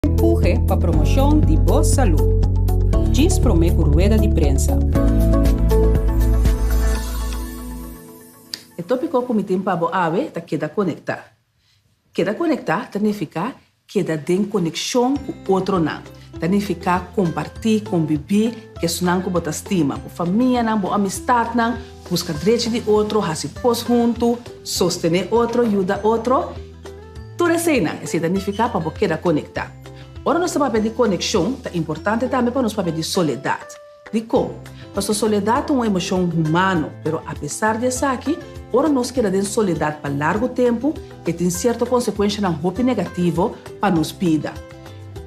Empuhe pa promoshon di bo salú. Djis promé ku rueda di prensa. E tópiko ku mi tin pa bo awe ta keda konektá. Keda konektá ta nifiká keda den konekshon ku otronan. Ta nifiká kompartí, kombibí ku esnan ku bo ta stima, bo famianan, bo amistatnan, buska drechi di otro, hasi kos huntu, sostené otro, yuda otro. Tur eseinan, esei ta nifiká pa bo keda konektá. Ora nos ta papia di konekshon, ta importante tambe pa nos papia di soledat. Dikon? Pasobra soledat ta un emoshon humano, pero apesar di esaki, ora nos keda den soledat pa largu tempu, e tin sierto konsekuenshanan hopi negativo pa nos bida.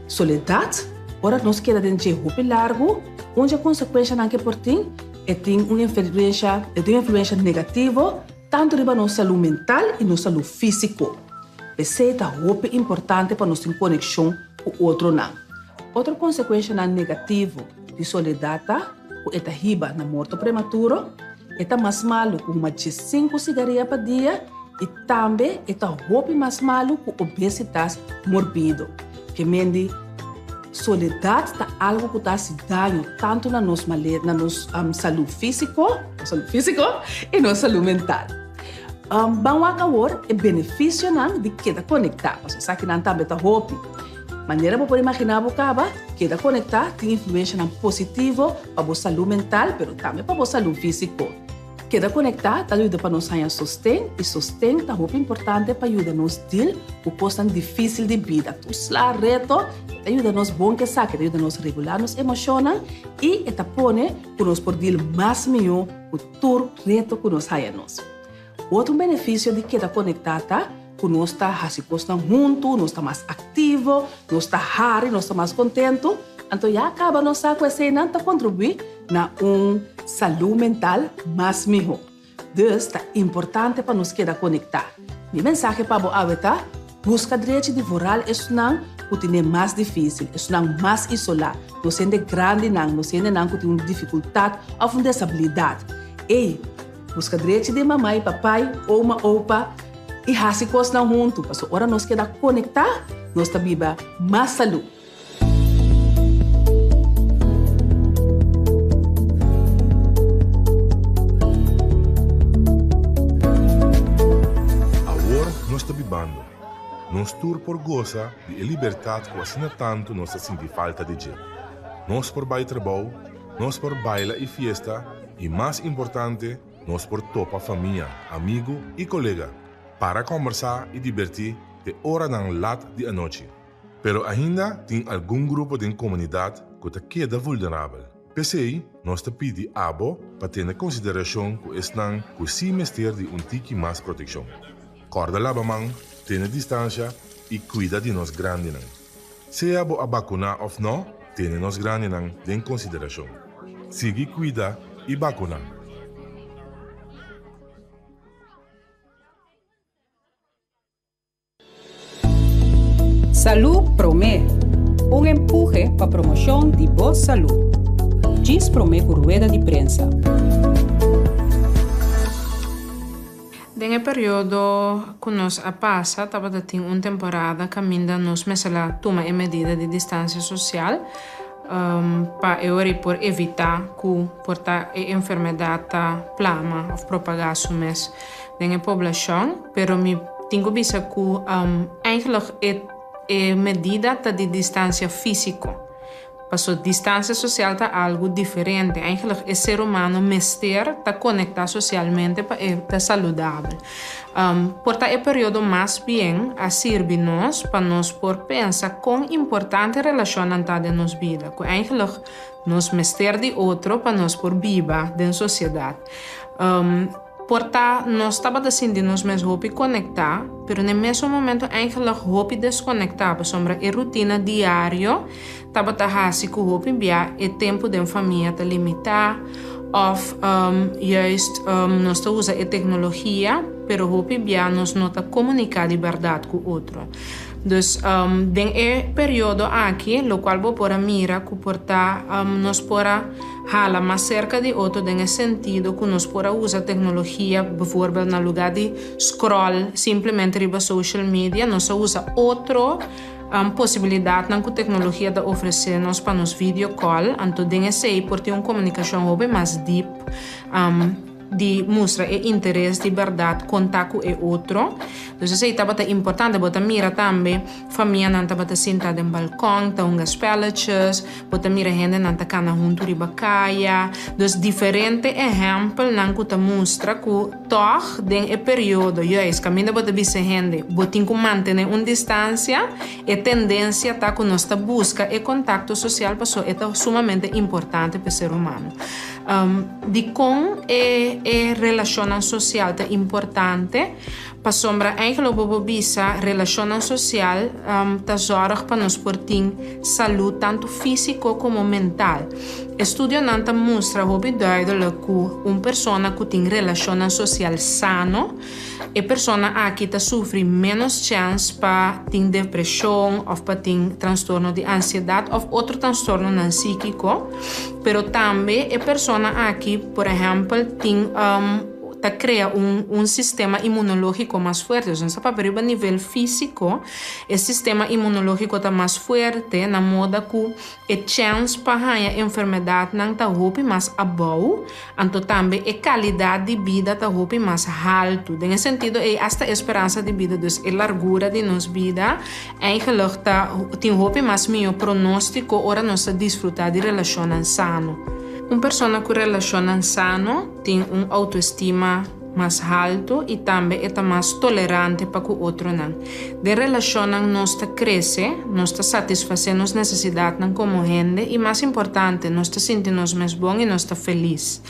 Soledat, ora nos keda den dje hopi largu, un dje konsekuenshanan ke por tin, e tin un influensha, e tin un influensha negativo Tantu riba nos salú mental i nos salú físiko. P'esei ta hopi importante pa nos tin konekshon ku otronan. Otro konsekuenshanan negativo di soledat ta ku e ta hiba na morto prematuro, e ta mas malu ku huma diesinku sigaria pa dia i tambe e ta hopi mas malu ku obesitas morbido. Ke men di soledat ta algu ku ta hasi daño tantu na nos male na nos salú físiko, nos salú físiko i nos salú mental. Ban wak awor e benefisionan di keda konektá, pasobra esakinan tambe ta hopi. Manera bo por imaginá bo kaba, keda konektá tin influenshanan positivo pa bo salú mental pero tambe pa bo salú físiko. Keda konektá ta yuda pa nos haña sosten i sosten ta hopi importante pa yuda nos deal ku kosnan difísil di bida. Tur sla reto e ta yuda nos bon ku esaki, e ta yuda nos regulá nos emoshonnan i e ta pone ku nos por deal mas mihó ku tur reto ku nos haña nos. Otro benefisio di keda konektá ta ku nos ta hasi kosnan huntu, nos ta mas aktivo, nos ta hari, nos ta mas kontentu. Anto ya kaba nos sa ku eseinan ta kontribuí na un salú mental mas mihó. Dus ta importante pa nos keda konektá. Mi mensahe pa bo awe ta, buska drechi di vooral esnan ku tine mas difísil, esnan mas isolá, nos hende grandinan, nos hendenan ku tin un difikultat òf un desabilidat. Ey, buska drechi di mamá i papai, oma, opa i hasi kosnan huntu, pasobra ora nos keda konektá, nos ta biba mas salú. Awor nos ta bibando. Nos tur por gosa di e libertat ku asina tantu nos ta sinti falta di dje. Nos por bai trabou, nos por baila i fiesta i mas importante, nos por topa famia, amigu i kolega para kòmbersá i dibertí te oranan lat di anochi. Pero ainda tin algun grupo den komunidat ku ta keda vulnerabel. P'esei nos ta pidi abo pa tene konsiderashon ku esnan ku sí mester di un tiki mas protekshon. Kòrda laba man, tene distansha i kuida di nos grandinan. Sea bo a bakuná òf nò, tene nos grandinan den konsiderashon. Sigui kuida i bakuná! Salú Promé, un empuhe pa promoshon di bo salú. Djis promé ku rueda di prensa. Den e periodo ku nos a pasa tabata tin un temporada kaminda nos mester a tuma e medida di distansia sosial pa e ora ei por evitá ku por ta e enfermedat ta plama òf propagá su mes den e poblashon. Pero mi tin ku bisa ku eigenlijk e e medida ta di distansia físiko. Paso distansia sosial ta algu diferente. Eigenlijk e ser humano mester ta konektá sosialmente pa e ta saludabel. Por ta e periodo mas bien a sirbi nos pa nos por pensa kon importante relashonnan ta den nos bida. Ku eigenlijk nos mester di otro pa nos por biba den sosiedat. Por ta nos tabata sinti nos mes hopi konektá, pero n'e mesun momento eigenlijk hopi deskonektá pasobra e rutina diario tabata hasi ku hopi bia e tempu den famia ta limitá òf juist nos ta usa e teknologia pero hopi bia nos no ta komuniká di bèrdat ku otro. Dus den e periodo aki lokual bo por a mira ku por ta nos por a Hala mas serka di otro den e sentido ku nos por a usa teknologia, bijvoorbeeld na lugá di scroll simplemente riba social media, nos a usa otro Posibilidatnan ku teknologia ta ofresé nos pa nos video call, anto den esei por tin un komunikashon hopi mas dip di mustra e interes di bèrdat konta ku e otro. Dus esei tabata importante. Bo ta mira tambe famianan tabata sinta den balkon ta hunga spelletjes, bo ta mira hendenan ta kana huntu riba kaya. Dus diferente ehèmpelnan ku ta mustra ku Tòg, den e periodo juist kaminda bo ta bisa hende bo tin ku mantené un distansia, e tendensia ta ku nos ta buska e kontakto sosial paso e ta sumamente importante pa e ser humano. Dikon e e relashonnan sosial ta importante? Pasobra eigenlijk bo por bisa relashonnan sosial ta zòrg pa nos por tin salú tantu físiko komo mental. Estudionan ta mustra hopi duidelijk ku un persona ku tin relashonnan sosial sano, e persona aki ta sufri ménos chèns pa tin depreshon òf pa tin trastorno di ansiedat òf otro trastornonan síkiko. Pero tambe e persona aki, por ehèmpel, tin. Ta krea un un sistema inmunológiko mas fuerte. Dus nos ta papia riba nivel físiko, e sistema inmunológiko ta mas fuerte na moda ku e chèns pa haña enfermedatnan ta hopi mas abou, anto tambe e kalidat di bida ta hopi mas haltu. Den e sentido ei asta e speransa di bida, dus e largura di nos bida, eigenlijk ta tin hopi mas mihó pronóstiko ora nos ta disfrutá di relashonnan sano. Un persona ku relashonnan sano tin un outoestima mas haltu i tambe e ta mas tolerante pa ku otronan. Den relashonnan nos ta krese, nos ta satisfasé nos nesesidatnan komo hende i mas importante, nos ta sinti nos mes bon i nos ta felis.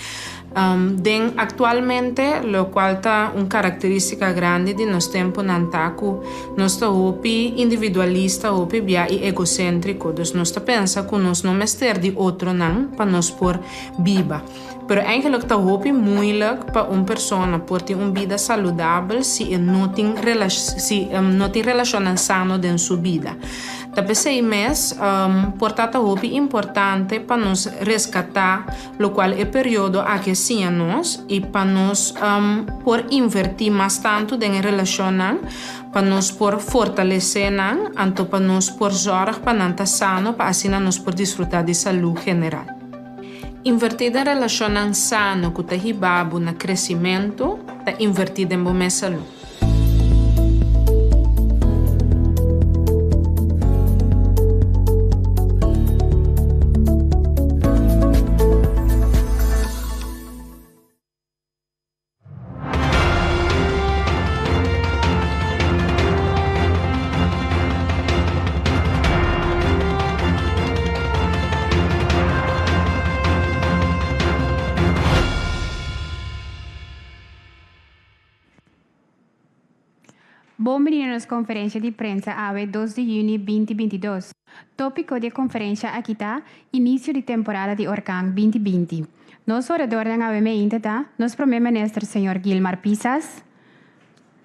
Den aktualmente, lokual ta un karakterístika grandi di nos tempunan ta ku nos ta hopi individualista, hopi bia i egoséntriko. Dus nos ta pensa ku nos no mester di otronan pa nos por biba. Pero eigenlijk ta hopi moeilijk pa un persona por tin un bida saludabel si e no tin si no tin relacionnan sano den su bida. Ta p'esey mes por ta ta hopi importante pa nos rescata locual e periodo aki a siña nos y pa nos por inverti mas tanto den e relacionnan, pa nos por fortalece nan, anto pa nos por zorg pa nan ta sano pa asina nos por disfruta di salud general. Invertí den relashonnan sano ku ta hiba bo na kresimentu ta invertí den bo mes salú. Bon bini na nos konferensha di prensa awe dos di yüni binti 22. Tópiko di e konferensha aki ta Inisio di temporada di orkan 2020. Nos oradornan awe meinta ta nos Prome Minister señor Gilmar Pisas,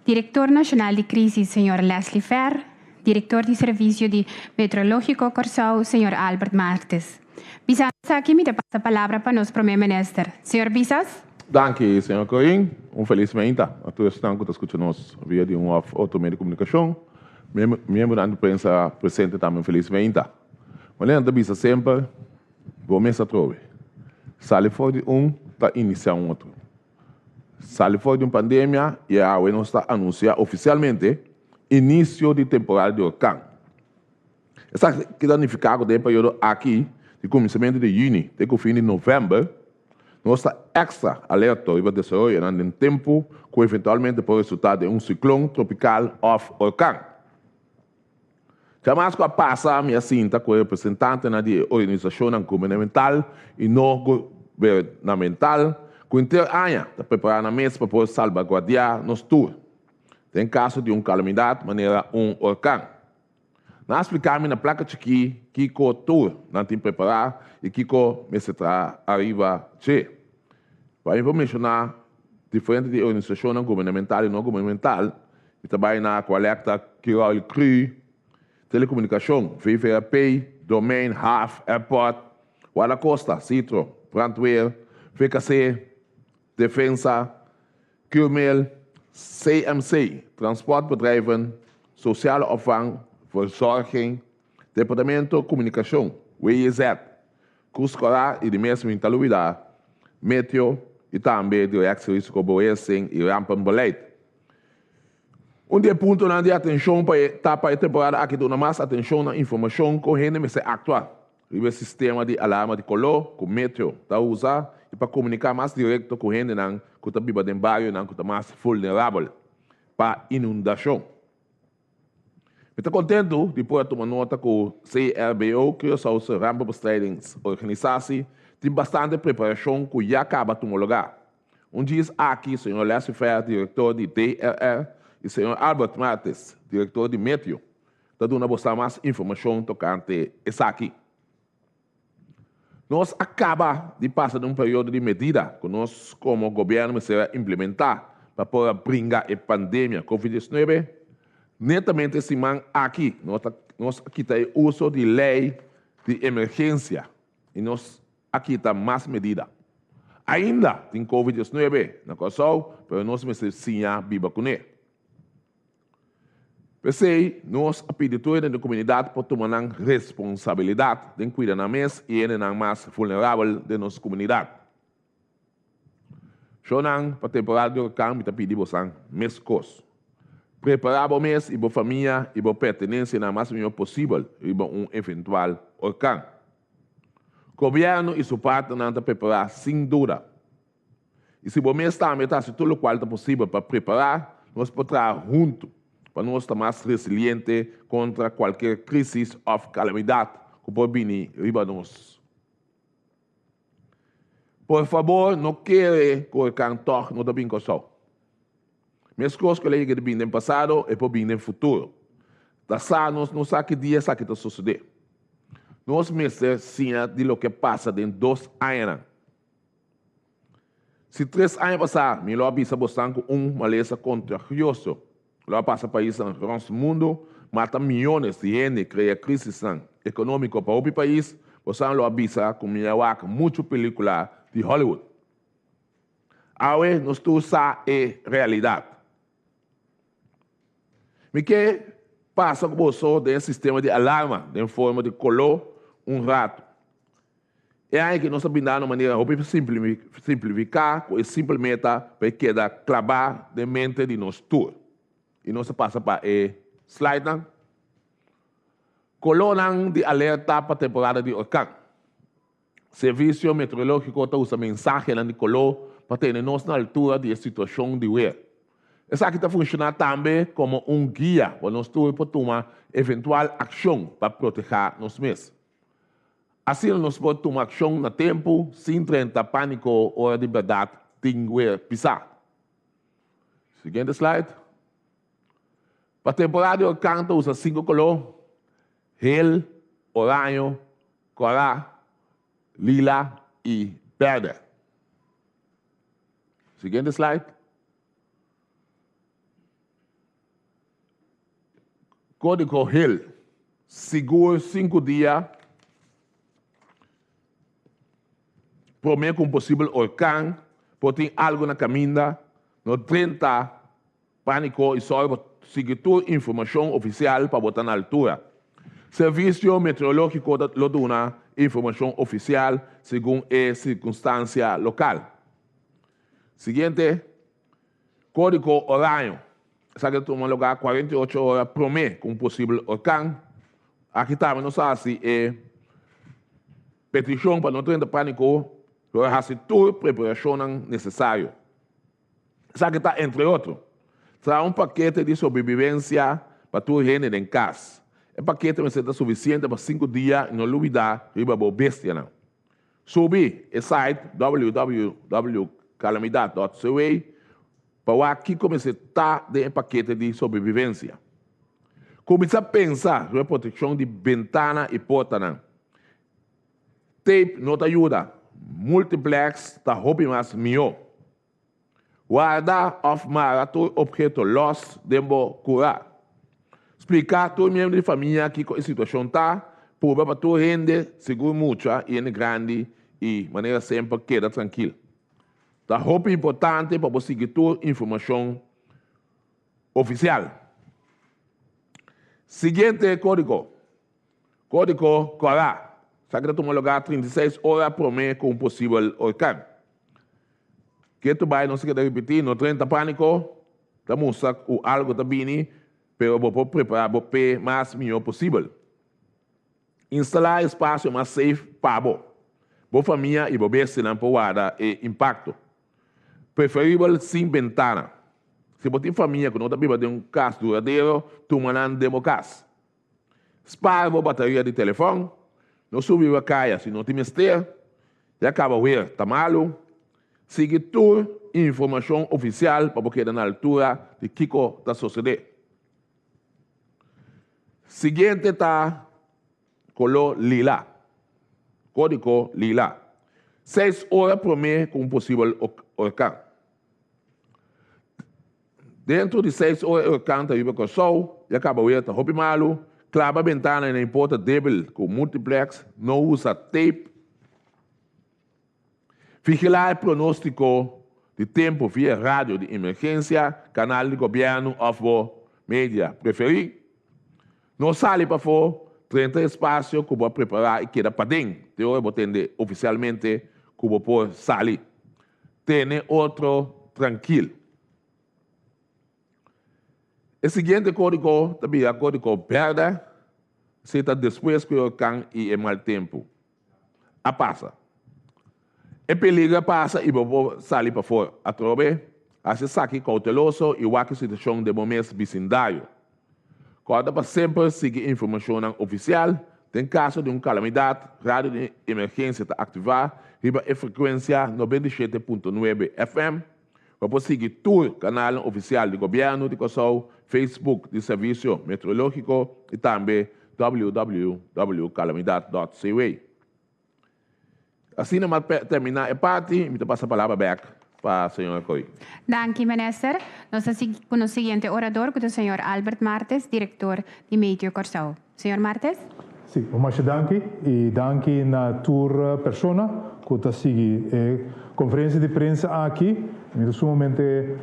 Direktor Nashonal di Krisis señor Leslie Fer, Direktor di Servisio di Meteorológiko Kòrsou señor Albert Martes. Bisando esaki mi ta pasa palabra pa nos Prome Minister. Señor Pisas. Danki señor Corin. Un felis meinta na tur esnan ku ta skucha nos via di un òf otro medio di komunikashon. Miembronan di prensa presente tambe un felis meinta. Manera nan ta bisa semper. Bo mes atrobe. Sali for di un ta inisiá un otro. Sali for di un pandemia i awe nos ta anunsiá ofisialmente inisio di temporada di orkan. Esaki ta nifiká ku den e periodo aki, di kuminsamentu di yüni te ku fin di novèmber, nos ta èkstra alerto riba desaroyonan den tempu ku eventualmente por resultá den un siklon tropikal òf orkan. Djamas ku a pasa mi a sinta ku e representantenan di e organisashonnan gubernamental i no gubernamental ku henter aña ta prepará nan mes pa por salbaguardiá nos tur den kaso di un kalamidat manera un orkan. Nan a spliká mi na plaka chikí kiko tur nan tin prepará i kiko mester traha ariba dje. Pa mi por menshoná diferente di e organisashonnan gubernamental i no gubernamental, Mi ta bai na Aqualecta, Curoil Cru, Telecomunicacion, VVRP, Domein, Haaf, Airport, Guardacosta, Citro, Brandweer, VKC, Defensa, Curmail, CMC, Transportbedrijven, Sociale Opvang, Verzorging, Departamento Komunikashon, WJZ, Krus Kòrá i di mes mi ta lubidá Meteo i tambe Directie Risicobeheersing i Rampenbeleid. Un di e puntonan di atenshon pa e ta pa e temporada aki duna mas atenshon na informashon kon hende mester aktua riba e sistema di alarma di koló ku Meteo ta usa i pa komuniká mas direkto ku hendenan ku ta biba den barionan ku ta mas vulnerabel pa inundashon. Mi ta kontentu di por a tuma nota ku CRBO, Curaçaose Rampenbestrijdingsorganisatie, tin bastante preparashon ku ya kaba tuma lugá. Un djis aki señor Leslie Fer, direktor di DRR, i señor Albert Martes, direktor di Meteo, ta duna bosa mas informashon tokante esaki. Nos a kaba di pasa den un periodo di medida ku nos komo gobièrnu mester a implementá pa por a bringa e pandemia Covid 19. Netamente e siman aki nos ta nos a kita e uso di lei di emergensia i nos a kita mas medida. Ainda tin Covid 19 na Kòrsou pero nos mester siña biba kuné. P'esei, nos a pidi tur hende den komunidat pa tuma nan responsabilidat den kuida nan mes i hendenan mas vulnerabel den nos komunidat. Shownan pa temporada di orkan mi ta pidi bosan meskos. Prepará bo mes i bo famia i bo pertenensianan mas mihó posibel riba un eventual orkan. Gobièrnu i su partnernan ta prepará sin duda. I si bo mes tambe ta hasi tur lokual ta posibel pa prepará, nos por traha huntu pa nos ta mas resiliente kontra kualker krísis òf kalamidat ku por bini riba nos. Por fabor no kere ku orkan tòg no ta bin Kòrsou. Meskos ku el a yega di bin den pasado, e por bin den futuro. Ta sa nos no sa ki dia esaki ta sosodé. Nos mester siña di loke a pasa den dos añanan. Si tres aña pasá mi lo a bisa bosan ku un malesa kontagioso lo a pasa paisnan rònt mundu, mata miónes di hende, krea krísisnan ekonómiko pa hopi pais, bosan lo a bisa ku mi a wak muchu pelíkula di Hollywood. Awe nos tur sa e realidat. Mi ke pasa ku boso den e sistema di alarma den forma di koló un ratu. E aña aki nos ta binda na un manera hopi simplifiká ku e simpel meta pa e keda klabá den mente di nos tur. I nos ta pasa pa e slidenan. Kolónan di alerta pa temporada di orkan. Servisio Meteorológiko ta usa mensahenan di koló pa tene nos na altura di e situashon di wer. Esaki ta funshoná tambe komo un guia pa nos tur por tuma eventual akshon pa protehá nos mes. Asina nos por tuma akshon na tempu sin drenta pániko ora di bèrdat tin wer pisá. Siguiente slide. Pa temporada di orkan ta usa sinku koló, hel, oraño, kòrá, lila i bèrdè. Siguiente slide. Kódigo Hill, Sigur sinku dia promé ku un posibel orkan por tin algu na kaminda, no drenta pániko i sòru pa sigui tur informashon ofisial pa bo ta na altura. Servisio Meteorológiko ta lo duna informashon ofisial segun e sirkunstansia lokal. Siguiente. Kódigo oraño, Esaki ta tuma lugá 48 ora promé ku un posibel orkan. Aki tambe nos a hasi e petishon pa no drenta pániko, pero a hasi tur preparashonnan nesesario. Esaki ta entre otro, traha un pakete di sobrebibensia pa tur hende den kas. E pakete mester ta sufisiente pa sinku dia i no lubidá riba bo bestianan. Subi e site www.calamidad.cw pa wak kiko mester ta den e pakete di sobrevivencia. Cuminsa pensa riba proteccion di bentana y portanan. Tape no ta yuda, multiplex ta hopi mas miho. Warda of mara tur obheto los den bo cura. Splica tur miembro di famia kico e situacion ta, purba pa tur hende, sigur mucha y hende grandi y manera semper keda trankil. Ta hopi importante pa bo sigui tur informacion oficial. Siguiente kódigo. Kódigo kòrá. Esaki ta tuma lugá 36 ora promé ku un posibel orkan. Ketu bai nos a keda ripití, no drenta pániko, ta mustra ku algu ta bini, pero bo por prepará bo p'e mas mihó posibel. Instalá espasio mas safe pa bo, bo famia i bo bestianan por warda e impakto. Preferibel sin bentana. Si bo tin famia ku no ta biba den un kas duradero, tuma nan den bo kas. Spar bo bateria di telefòn. No subi riba kaya si no tin mester. Ya kaba weer ta malu. Sigui tur informashon ofisial pa bo keda na altura di kiko ta sosodé. Siguiente ta koló lila, kódigo lila, seis ora promé ku un posibel orkan. Dentro di seis ora e orkan ta riba Kòrsou, ya kaba weer ta hopi malu, klaba bentana i na importa débil ku multiplex, no usa tape. Vigilá e pronóstiko di tempu via radio di emergensia, kanal di gobièrnu òf bo media preferí. No sali pafó, drenta e spasio ku bo a prepará i keda paden te ora bo tende ofisialmente ku bo por sali. Tene otro trankil. E siguiente kódigo ta bira kódigo bèrdè, esei ta despues ku e orkan i e mal tempu a pasa. E peligro a pasa i bo por sali pafor. Atrobe, hasi esaki kouteloso i wak e situashon den bo mes bisindario. Kòrda pa semper sigui informashonnan ofisial. Den kaso di un kalamidat, radio di emergensia ta aktivá riba e frekuensia 97.9 FM. Bo por sigui tur kanalnan ofisial di Gobièrnu di Kòrsou, Facebook di Servisio Meteorológiko i tambe www.kalamidat.cw. Asina mi a terminá e parti i mi ta pasa palabra bèk pa señora Kooi. Danki, Minister. Nos ta sigui ku nos siguiente orador ku ta señor Albert Martes, direktor di Meteo Kòrsou. Señor Martes. Sí, un masha danki i danki na tur persona ku ta sigui e konferensia di prensa aki. Mi ta sumamente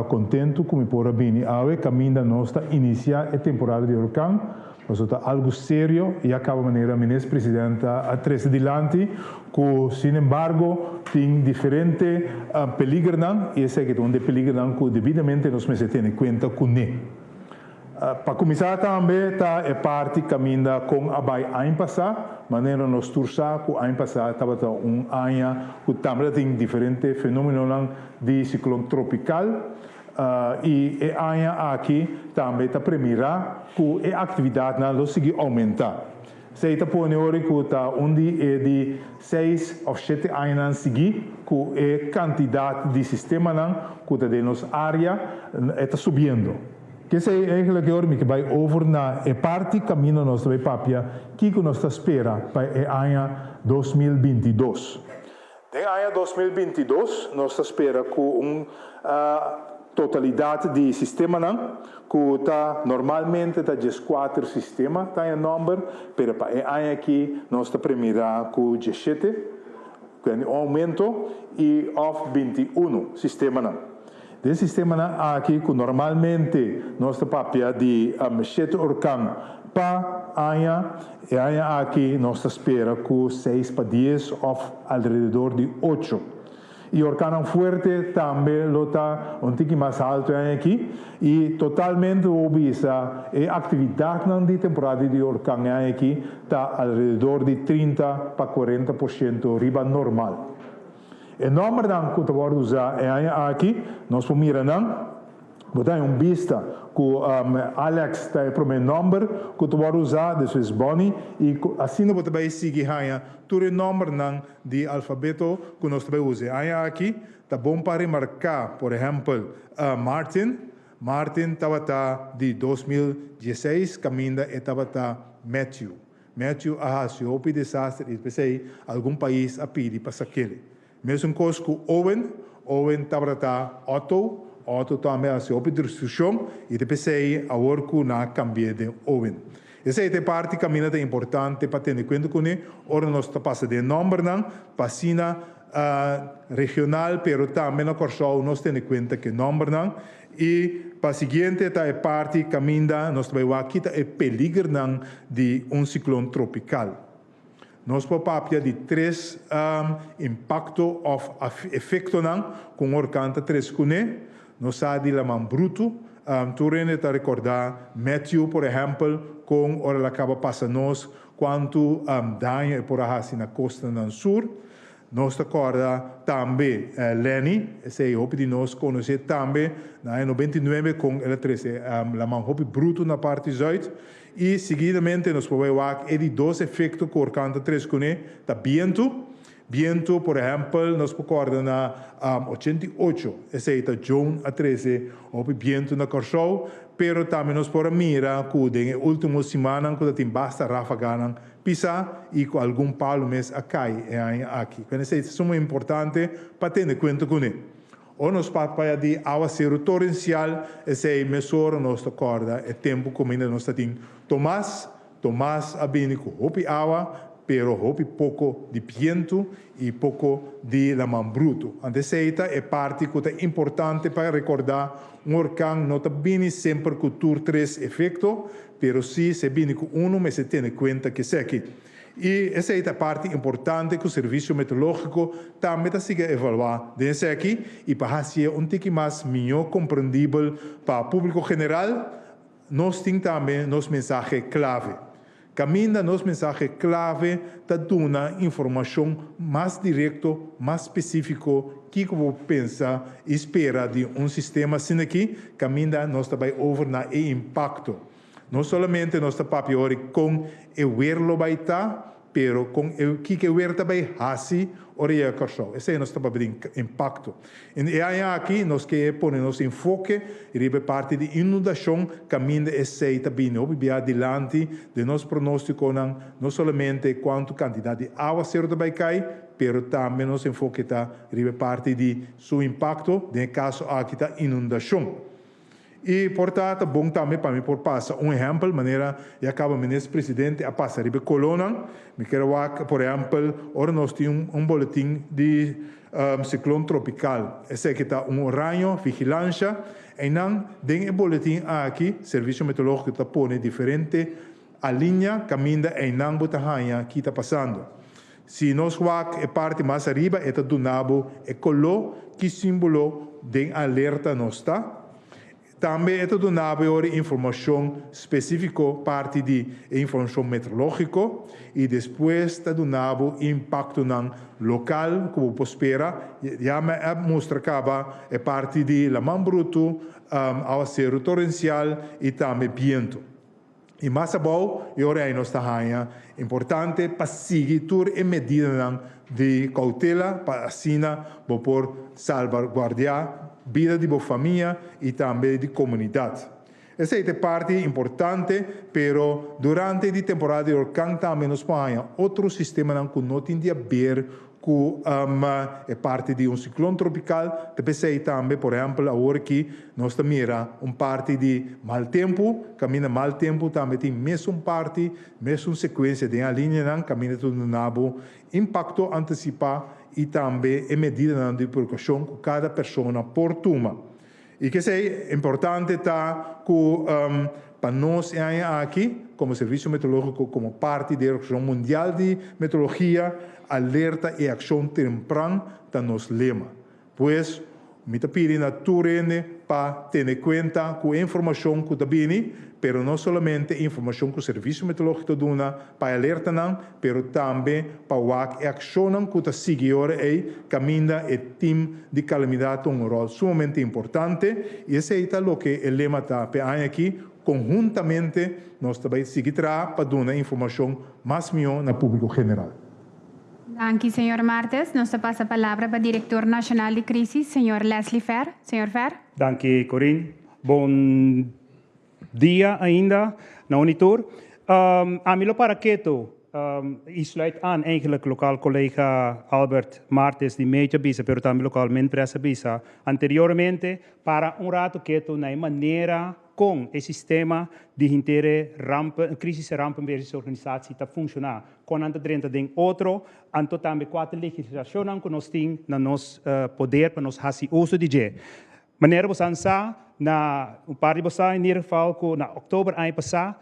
kontentu ku mi por a bini awe kaminda nos ta inisiá e temporada di orkan. Pasobra ta algu serio i a kaba manera Minister President a trese dilanti ku sin embargo tin diferente peligernan i esaki ta un di e peligernan ku debidamente nos mester tene kuenta kuné. Pa kuminsá tambe ta e parti kaminda kon a bai aña pasá, manera nos tur sa ku aña pasá tabata un aña ku tambe ta tin diferente fenómenonan di siklon tropikal i e aña aki tambe ta premirá ku e aktividatnan lo sigui oumentá. Esei ta pone ora ku ta un di e di seis òf shete añanan sigui ku e kantidat di sistemanan ku ta den nos área e ta subiendo. Kesei eigenlijk e ora mi ke bai over na e parti kaminda nos ta bai papia kiko nos ta spera pa e aña 2022. Den aña 2022 nos ta spera ku un totalidat di sistemanan ku ta normalmente ta 14 sistema ta e nòmber, pero pa e aña aki nos ta premirá ku 17, ku un oumento, i òf 21 sistemanan. Den sistemanan aki ku normalmente nos ta papia di shete orkan pa aña, e aña aki nos ta spera ku seis pa 10 òf alrededor di ocho. I orkannan fuerte tambe lo ta un tiki mas haltu e aña aki. I totalmente bo bisa e aktividatnan di temporada di orkan e aña aki ta alrededor di 30 pa 40% riba normal. E nòmbernan ku ta wòrdu usá e aña aki, nos por mira nan. Bo ta haña un bista ku Alex ta e promé nòmber ku ta wòrdu usá, despues Bonnie, i asina bo ta bai sigui haña tur e nòmbernan di alfabeto ku nos ta bai usa e aña aki. Ta bon pa remarká, por ehèmpel, Martin. Martin tabata di 2016 kaminda e tabata Matthew. Matthew a hasi hopi desaster i p'esei algun pais a pidi pa sak'el. Mesun kos ku Owen, Owen tabata ta Otto, Otto tambe a hasi hopi destrukshon i ta p'esei awor ku nan a kambi'é den Owen. Esei ta e parti kaminda ta importante pa tene kuenta kuné ora nos ta pasa den nòmbernan pa asina regional pero tambe na Kòrsou nos tene kuenta ku e nòmbernan. I pa siguiente ta e parti kaminda nos ta bai wak kita e peligernan di un siklon tropikal. Nos por papia di tres impakto òf efektonan ku un orkan ta trese kuné. Nos sa di laman brutu. Tur hende ta rekordá Matthew, por ehèmpel, kon ora el a kaba pasa nos kuantu daño e por a hasi na kostanan sur. Nos ta kòrda tambe Lenny, esei hopi di nos konosé tambe na aña 99 kon el a trese laman hopi brutu na parti zùit. I siguidamente nos por bai wak e di dos efekto ku orkan ta trese kuné ta bientu. Bientu, por ehèmpel, nos por kòrda na 88, esei ta Joan a trese hopi bientu na Kòrsou, pero tambe nos por a mira ku den e último simannan ku ta tin basta ráfaganan pisá i ku algun palu mes a kai e aña aki. Kende esei ta suma importante pa tene kuenta kuné. Ora nos papia di awaseru torensial, esei mesora nos ta kòrda e tempu kuminda nos ta tin Tomas. Tomas a bini ku hopi awa, pero hopi poko di bientu i poko di laman brutu. Anto esei ta e parti ku ta importante pa rekordá, un orkan no ta bini semper ku tur tres efekto, pero si se bini ku unu mester tene kuenta ku eseki. I esei ta parti importante ku Servisio Meteorológiko tambe ta sigui evaluá den eseki i pa hasié un tiki mas mihó komprendibel pa públiko general, nos tin tambe nos mensahe klave. Kaminda nos mensahe klave ta duna informashon mas direkto, mas spesífiko kiko bo pensa i spera di un sistema asin'aki, kaminda nos ta bai over na e impakto. No solamente nos ta papia ora kon e wer lo bai ta, pero kon e kiko e wer ta bai hasi ora yega Kòrsou. Esei nos ta papia di impakto. En e aña aki nos ke pone nos enfoke riba e parti di inundashon kaminda esei ta bini hopi bia dilanti den nos pronóstikonan, no solamente kuantu kantidat di awaseru ta bai kai, pero tambe nos enfoke ta riba e parti di su impakto, den e kaso aki ta inundashon. I por ta ta bon tambe pa mi por pasa un ehèmpel, manera ya kaba Minister Presidente a pasa riba e kolónan. Mi kier wak, por ehèmpel, ora nos tin un boletin di siklon tropikal, esaki ta un oraño, vigilansha, einan den e boletin aki Servisio Meteorológiko ta pone diferente alinea kaminda einan bo ta haña ki ta pasando. Si nos wak e parti mas ariba e ta duna bo e koló ki símbolo den alerta nos ta. Tambe e ta duna bo e ora informashon spesífiko parti di e informashon meteorológiko i despues ta duna bo impaktonan lokal ku bo por spera. Ya mi a mustra kaba e parti di laman brutu, awaseru torensial i tambe bientu. I mas abou, e ora ei nos ta haña importante pa sigui tur e medidanan di koutela pa asina bo por salbaguardiá bida di bo famia i tambe di komunidat. Esei ta e parti importante, pero durante di temporada di orkan tambe nos por haña otro sistemanan ku no tin di aber ku e parti di un siklon tropikal ta p'esei tambe, por ehèmpel awor aki nos ta mira un parti di mal tempu, kaminda mal tempu tambe tin mesun parti, mesun sekuensia den alineanan kaminda ta duna bo impakto antisipá i tambe e medidanan di prekoushon ku kada persona por tuma. I kesei importante ta ku pa nos e aña aki, komo Servisio Meteorológiko, komo parti di e Organisashon Mundial di Meteorologia, alerta i akshon tempran ta nos lema. Pues, mi ta pidi na tur hende pa tene kuenta ku e informashon ku ta bini, pero no solamente e informashon ku Servisio Meteorológiko ta duna pa e alertanan, pero tambe pa wak e akshonnan ku ta sigui ora ei kaminda e tim di kalamidat ta un ròl sumamente importante i esei ta loke e lema ta p'e aña aki, konhuntamente nos ta bai sigui traha pa duna informashon mas mihó na públiko general. Danki, señor Martes. Nos ta pasa palabra pa Direktor Nashonal di Krísis, señor Leslie Fer. Señor Fer. Danki, Corinne. Bon dia ainda na Unitur. Ami lo para ketu i sluit aan eigenlijk lokaal collega Albert Martes di Medio a bisa pero tambe lokaal Minpres a bisa anteriormente para un rato ketu na e manera. Kon e sistema di henter e rampen, crisis rampenbeheersorganisatie ta funshoná, kon nan ta drenta den otro, anto tambe kua ta legislashonnan ku nos tin na nos poder pa nos hasi uso di dje. Manera bo san sa, na un par di bo sa in ieder geval ku na oktober aña pasá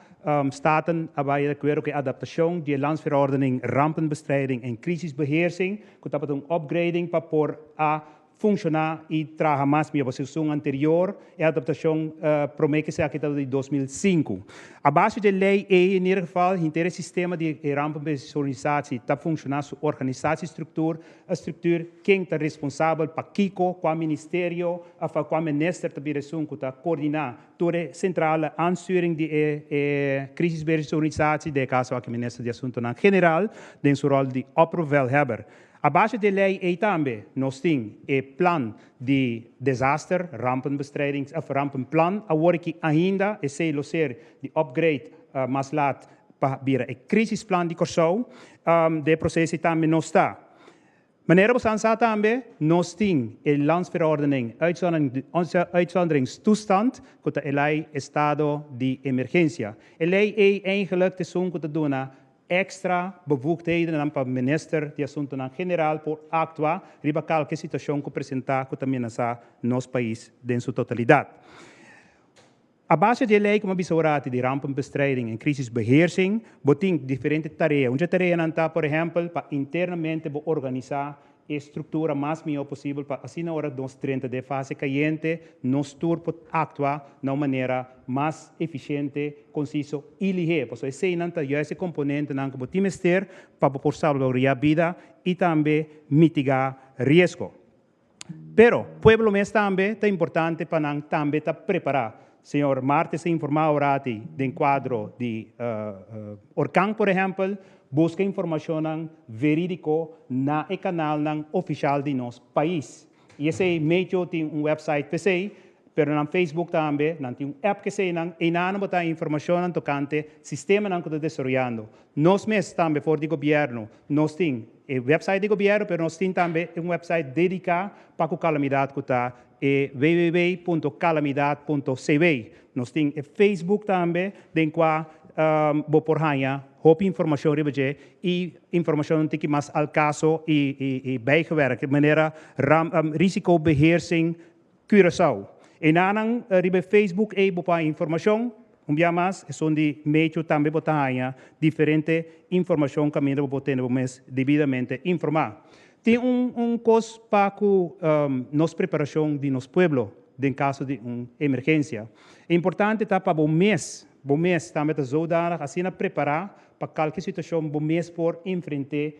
Staten a bai di akuerdo ku e adaptashon di e Landsverordening Rampenbestrijding en Crisisbeheersing ku tabata un upgrading pa por a funshoná i traha mas mihó. Pasobra esun anterior, e adaptashon promé ku esaki tabata di 2005. A base di e lei ei, in ieder geval, henter e sistema di e rampenbeheersorganisatie ta funshoná, su organisatiestructuur, structuur, ken ta responsabel pa kiko, kua ministerio òf kua minister ta bira esun ku ta koordiná tur e sentrale aansturing di e e crisisbeheersorganisatie, den e kaso aki minister di Asuntonan General den su ròl di opperbevelhebber. A base di e lei ei tambe nos tin e plan di desaster, rampenbestrijdings of rampenplan. Awor aki ainda esei lo ser di upgrade mas laat pa bira e crisisplan di Kòrsou. Den e proces ei tambe nos ta. Manera bo san sa tambe nos tin e Landsverordening Uitzonderingstoestand ku ta e lei estado di emergensia. E lei ei eigenlijk ta esun ku ta duna Extra bevoegdhedennan pa Minister di Asuntonan General por actua riba calke situacion cu presenta cu ta menasa nos pais den su totalidad. A base di e ley como a bisa orati di rampenbestrijding en crisisbeheersing bo tin diferente tarea. Un dje tareanan ta por ehempel pa internamente bo organisa e struktura mas mihó posibel pa asina ora nos drenta den e fase kayente nos tur por aktua na un manera mas efisiente, konsiso i lihé. Pasobra eseinan ta juist e komponentenan ku bo tin mester pa bo por salbaguardiá bida i tambe mitigá riesgo. Pero, pueblo mes tambe ta importante pa nan tambe ta prepará. Señor Martes a informá awrati den kuadro di orkan, por ehèmpel, buska informashonnan verídiko na e kanalnan ofishal di nos pais. I esei Meteo tin un wèpsait p'esei, pero nan Facebook tambe, nan tin un app k'eseinan, einan bo ta informashonnan tokante sistemanan ku ta desaroyando. Nos mes tambe for di gobièrnu nos tin e wèpsait di gobièrnu, pero nos tin tambe un wèpsait dediká pa ku kalamidat ku ta e www.calamidad.cw. Nos tin e Facebook tambe den kua bo por haña hopi informashon riba dje i informashon un tiki mas al kaso i bijgewerkt, manera Risicobeheersing Curaçao. Enanan riba e Facebook ei bo por haña informashon. Un bia mas esun di Meteo tambe bo ta haña diferente informashon kaminda bo por tene bo mes debidamente informá. Tin un un kos pa ku nos preparashon di nos pueblo den kaso di un emergensia. E importante ta pa bo mes, bo mes tambe ta zodanig asina prepará pa kalke situashon bo mes por enfrent'é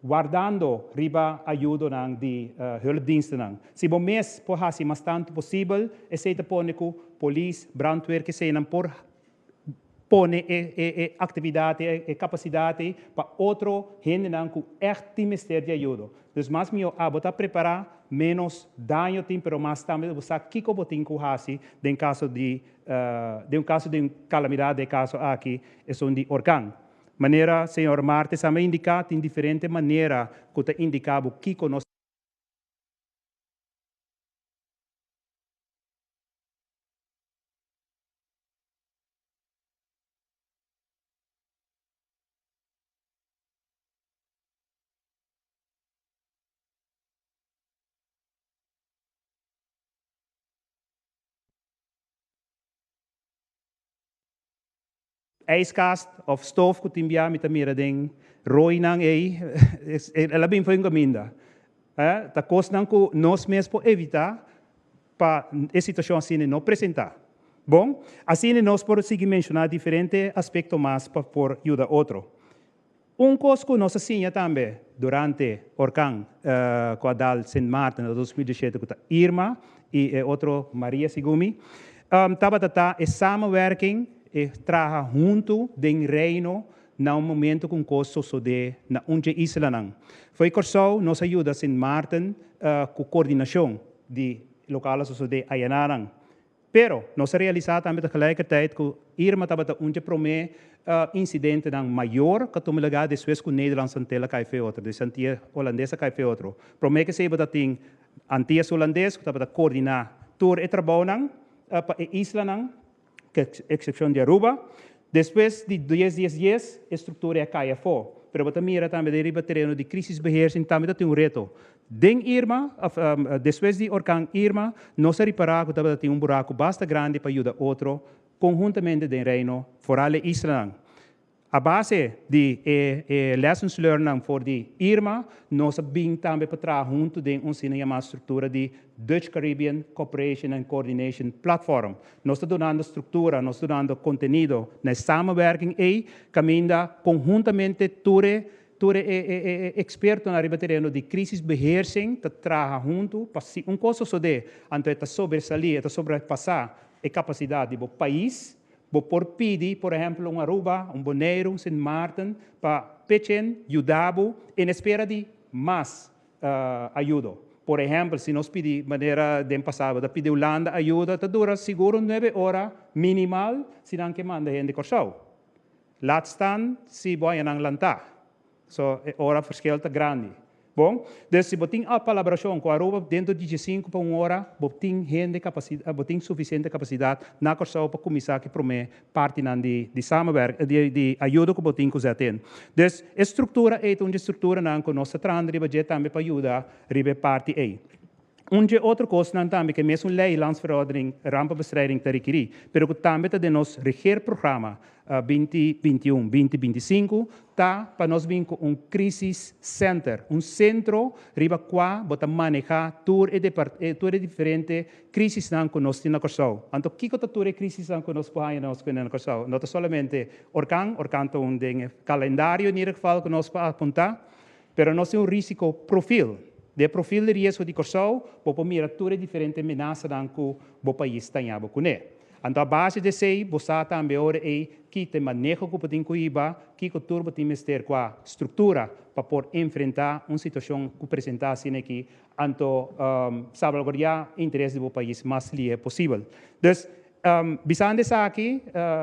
wardando riba ayudonan di hulpdienstennan. Si bo mes por hasi mas tantu posibel, esei ta pone ku polis, brandweer, keseinan por pone e e aktividat ei, e kapasidat ei pa otro hendenan ku ègt tin mester di ayudo. Dus mas mihó abo ta prepará, ménos daño tin, pero mas tambe bo sa kiko bo tin ku hasi den kaso di den un kaso di un kalamidat, den e kaso aki esun di orkan. Manera señor Martes a indiká, tin diferente manera ku ta indiká bo kiko nos. Ijskast of stof ku tin bia mi ta mira den rooinan ei, el a bin for un kaminda. Ta kosnan ku nos mes por evitá pa e situashon asina no presentá. Bon, asina nos por sigui menshoná diferente aspekto mas pa por yuda otro. Un kos ku nos a siña tambe durante orkan ku a dal Sint Maarten na 2017 ku ta Irma i e otro Maria segun mi, tabata ta e samenwerking, e traha huntu den Reino na un momento ku un kos sosodé na un dje islanan. Fo'i Kòrsou nos a yuda Sint Maarten ku kordinashon di lokal a sosodé ayananan. Pero, nos a realisá tambe tegelijkertijd ku Irma tabata un dje promé insidentenan mayor ku a tuma lugá despues ku Nederlandse Antillen a kai fe otro, dus Antia Holandes a kai fe otro. Promé ku esei bo ta tin Antias Hulandes ku tabata koordiná tur e trabounan pa e islanan. Ku eksepshon di Aruba. Despues di dies dies dies e struktura a kai afó. Pero bo ta mira tambe den riba tereno di crisisbeheersing tambe ta tin un reto. Den Irma, òf despues di orkan Irma, nos a ripará ku tabata tin un buraku basta grandi pa yuda otro konhuntamente den Reino, foral e islanan. A base di e e lessons learned for di Irma, nos a bin tambe pa traha huntu den un asina yamá struktura di Dutch Caribbean Cooperation and Coordination Platform. Nos ta dunando struktura, nos ta dunando kontenido na e samenwerking ei, kaminda konhuntamente tur e tur e e e ekspertonan riba tereno di crisisbeheersing ta traha huntu pa si un kos sosodé, anto e ta sobresalí, e ta sobrepasá e kapasidat di bo pais. Bo por pidi, por ehempel, un Aruba, un Boneiru, un Sint Maarten pa pechen yuda bo en espera di mas ayudo. Por ehempel, si nos pidi manera den pasado bo ta pidi Hulanda ayuda, ta dura sigur un nuebe ora minimal si nan ke manda hende Kòrsou. Laat staan si bo haña nan lantá. So e ora verschil ta grandi. Bon, dus si bo tin a palabrashon ku Aruba dentro di diesinku pa un ora bo tin hende kapasidat, bo tin sufisiente kapasidat na Kòrsou pa kuminsá ku e promé partinan di di samenwerk di di ayudo ku bo tin ku zet in. Dus e struktura ei ta un di e strukturanan ku nos ta trahando riba dje tambe pa yuda riba e parti ei. Un dje otro kosnan tambe ku e mesun lei Landsverordening Rampenbestrijding ta rekirí, pero ku tambe ta den nos regeerprogramma binti 21, binti 25, ta pa nos bin ku un crisis center, un sentro riba kua bo ta manehá tur e tur e diferente krisisnan ku nos tin na Kòrsou. Anto kiko ta tur e krisisnan ku nos por haña nos kuné na Kòrsou? No ta solamente orkan, orkan ta un den e kalendario in ieder geval ku nos por apuntá, Pero nos tin un risiko profil. Den e profil di riesgo di Kòrsou, bo por mira tur e diferente menasanan ku bo pais ta ña bo kuné. Anto a base di esei, bo sa tambe ora ei ki ta e maneho ku bo tin ku hiba, kiko tur bo tin mester kua struktura pa por enfrentá un situashon ku presentá asina aki, anto salbaguardiá interes di bo pais mas lihe posibel. Dus, Bisando esaki,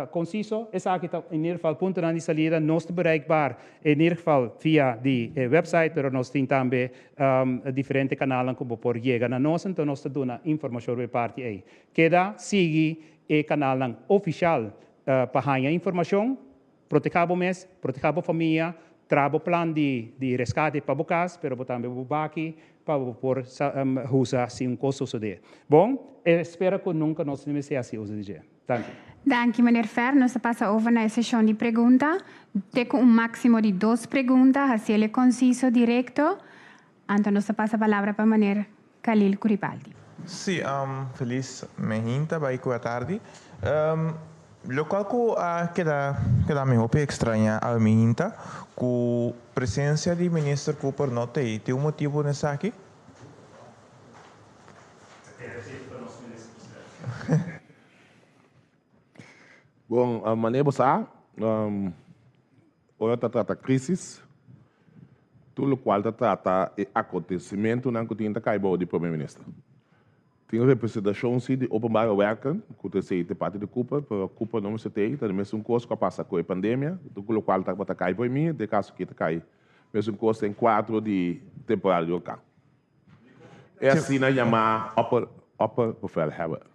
conciso, esaki ta in ieder geval puntonan di salida. Nos ta bereikbaar in ieder geval via di e website, pero nos tin tambe diferente kanalnan ku bo por yega na nos, anto nos ta duna informashon riba e parti ei. Keda sigui e kanalnan ofishal pa haña informashon. Protehá bo mes, protehá bo famia, traha bo plan di di reskate pa bo kas, pero bo tambe bo baki pa bo por usa si un kos sosodé. Bon, e spera ku nunka nos no mester hasi uso di dje. Danki. Danki, meneer Fer. Nos ta pasa over na e seshon di pregunta. Te ku un máksimo di dos pregunta, hasiel e konsiso, direkto. Anto nos ta pasa palabra pa meneer Khalil Curipaldi. Sí, felis mehinta bai ku atardi. Lokual ku a keda keda mi hopi ekstrañá awe mihinta ku presensia di Minister Cooper no t'ei. Tin un motibu n'esaki? Bon, manera bo sa, ora ta trata crisis, tur locual ta trata e acontecimentonan cu tin ta cay bao di Prome Minister. Tin representacion si di Openbare Werken, cu ta esey ta parti di Cooper, pero Cooper no mester t'ey, ta di mesun cos cu a pasa cu e pandemia, tur locual tabata cay por mi, den caso aki ta cay mesun cos den cuadro di temporada di orkan. E asina yama opperbevelhebber.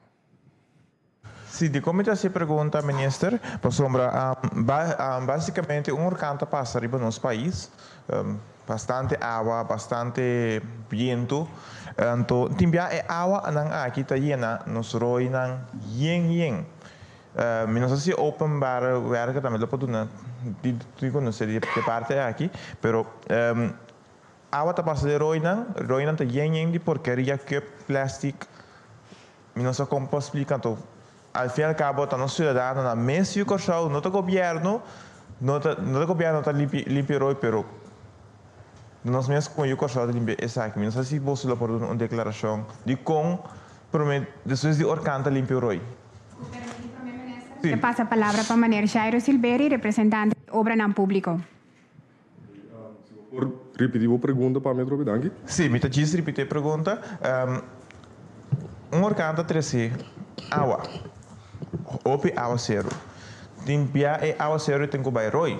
Si, dikon mi ta hasi e pregunta, Minister? Pasobra básikamente un orkan ta pasa riba nos pais, bastante awa, bastante bientu. Anto tin bia e awanan aki ta yena nos roinan yen yen. Mi no sa si openbare werken tambe lo por duna di konosé di e parti aki, pero awa ta pasa den roinan, roinan ta yen yen di porkeria, cup, plastic. Mi no sa kon por splika anto al fin al kabo ta nos siudadanonan mes yu Kòrsou no ta gobièrnu no ta no ta gobièrnu ta limpia limpia roi pero nos mes komo yu Kòrsou ta limpia esaki mi no sa si boso lo por duna un deklarashon di kon prome despues di orkan ta limpia roi. Ku permiti Prome Minister, ta pasa palabra pa Meneer Jairo Silbery, representante di Obranan Públiko. Si bo por ripití bo pregunta pa mi atrobe, danki. Sí, mi ta djis ripití e pregunta. Un orkan ta trese awa, hopi awaseru. Tin bia e awaseru tin ku bai roi.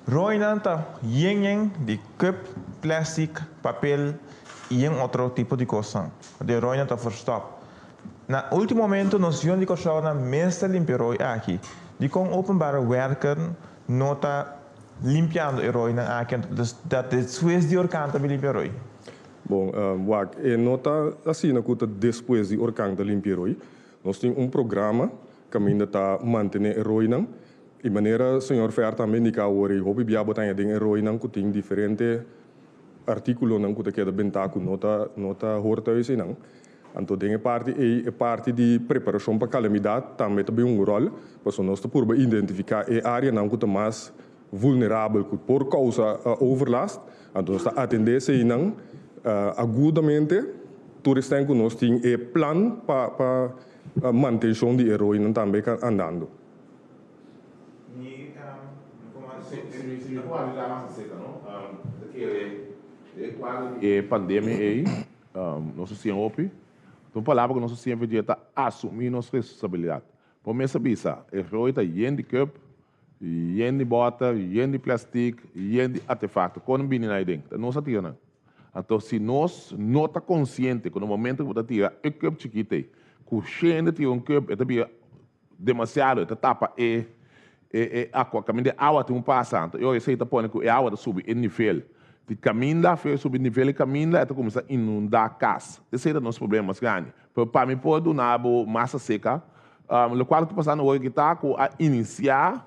Roinan ta yen yen di cup, plastic, papel i yen otro tipo di kosnan. De roinan ta verstòp. Na último momento nos yunan di Kòrsou nan mes ta limpia roi aki. Dikon Openbare Werken no ta limpiando e roinan aki anto ta despues di orkan ta bin limpia roi? Bon, wak, e no ta asina ku ta despues di orkan ta limpia e roi. Nos tin un programa kaminda ta mantené e roinan i manera señor Fer tambe indiká awor ei hopi bia bo ta haña den e roinan ku tin diferente artíkulonan ku ta keda bentá ku no ta no ta hor thuis einan. Anto den e parti ei e parti di preparashon pa kalamidat tambe ta bin un ròl, pasobra nos ta purba identifiká e áreanan ku ta mas vulnerabel ku por kousa overlast, anto nos ta atendé eseinan agudamente tur esnan ku nos tin e plan pa pa mantenshon di e roinan tambe andando. Si mi por ayuda mas aserka no, ta kere den e kuadro di e pandemia ei nos a siña hopi. Un palabra ku nos a siña for dje ta asumí nos responsabilidat. Bo mes a bisa, e roi ta yen di kùp, yen di bòter, yen di plèstik, yen di artefakto. Kon nan bini na aden? Ta nos a tira nan. Anto si nos no ta konsiente ku na momento ku bo ta tira e kùp chikit ei, ku shende tira un kùp e ta bira demasiado, e ta tapa e e akua, kaminda e awa tin un pasa. Anto e ora esei ta pone ku e awa ta subi e nivel di kaminda, fe subi nivel di kaminda e ta kuminsá inundá kas. Esei ta nos problema mas grandi. Pero pa mi por duna bo mas aserka, lokual ku ta pasando awor aki ta ku a inisiá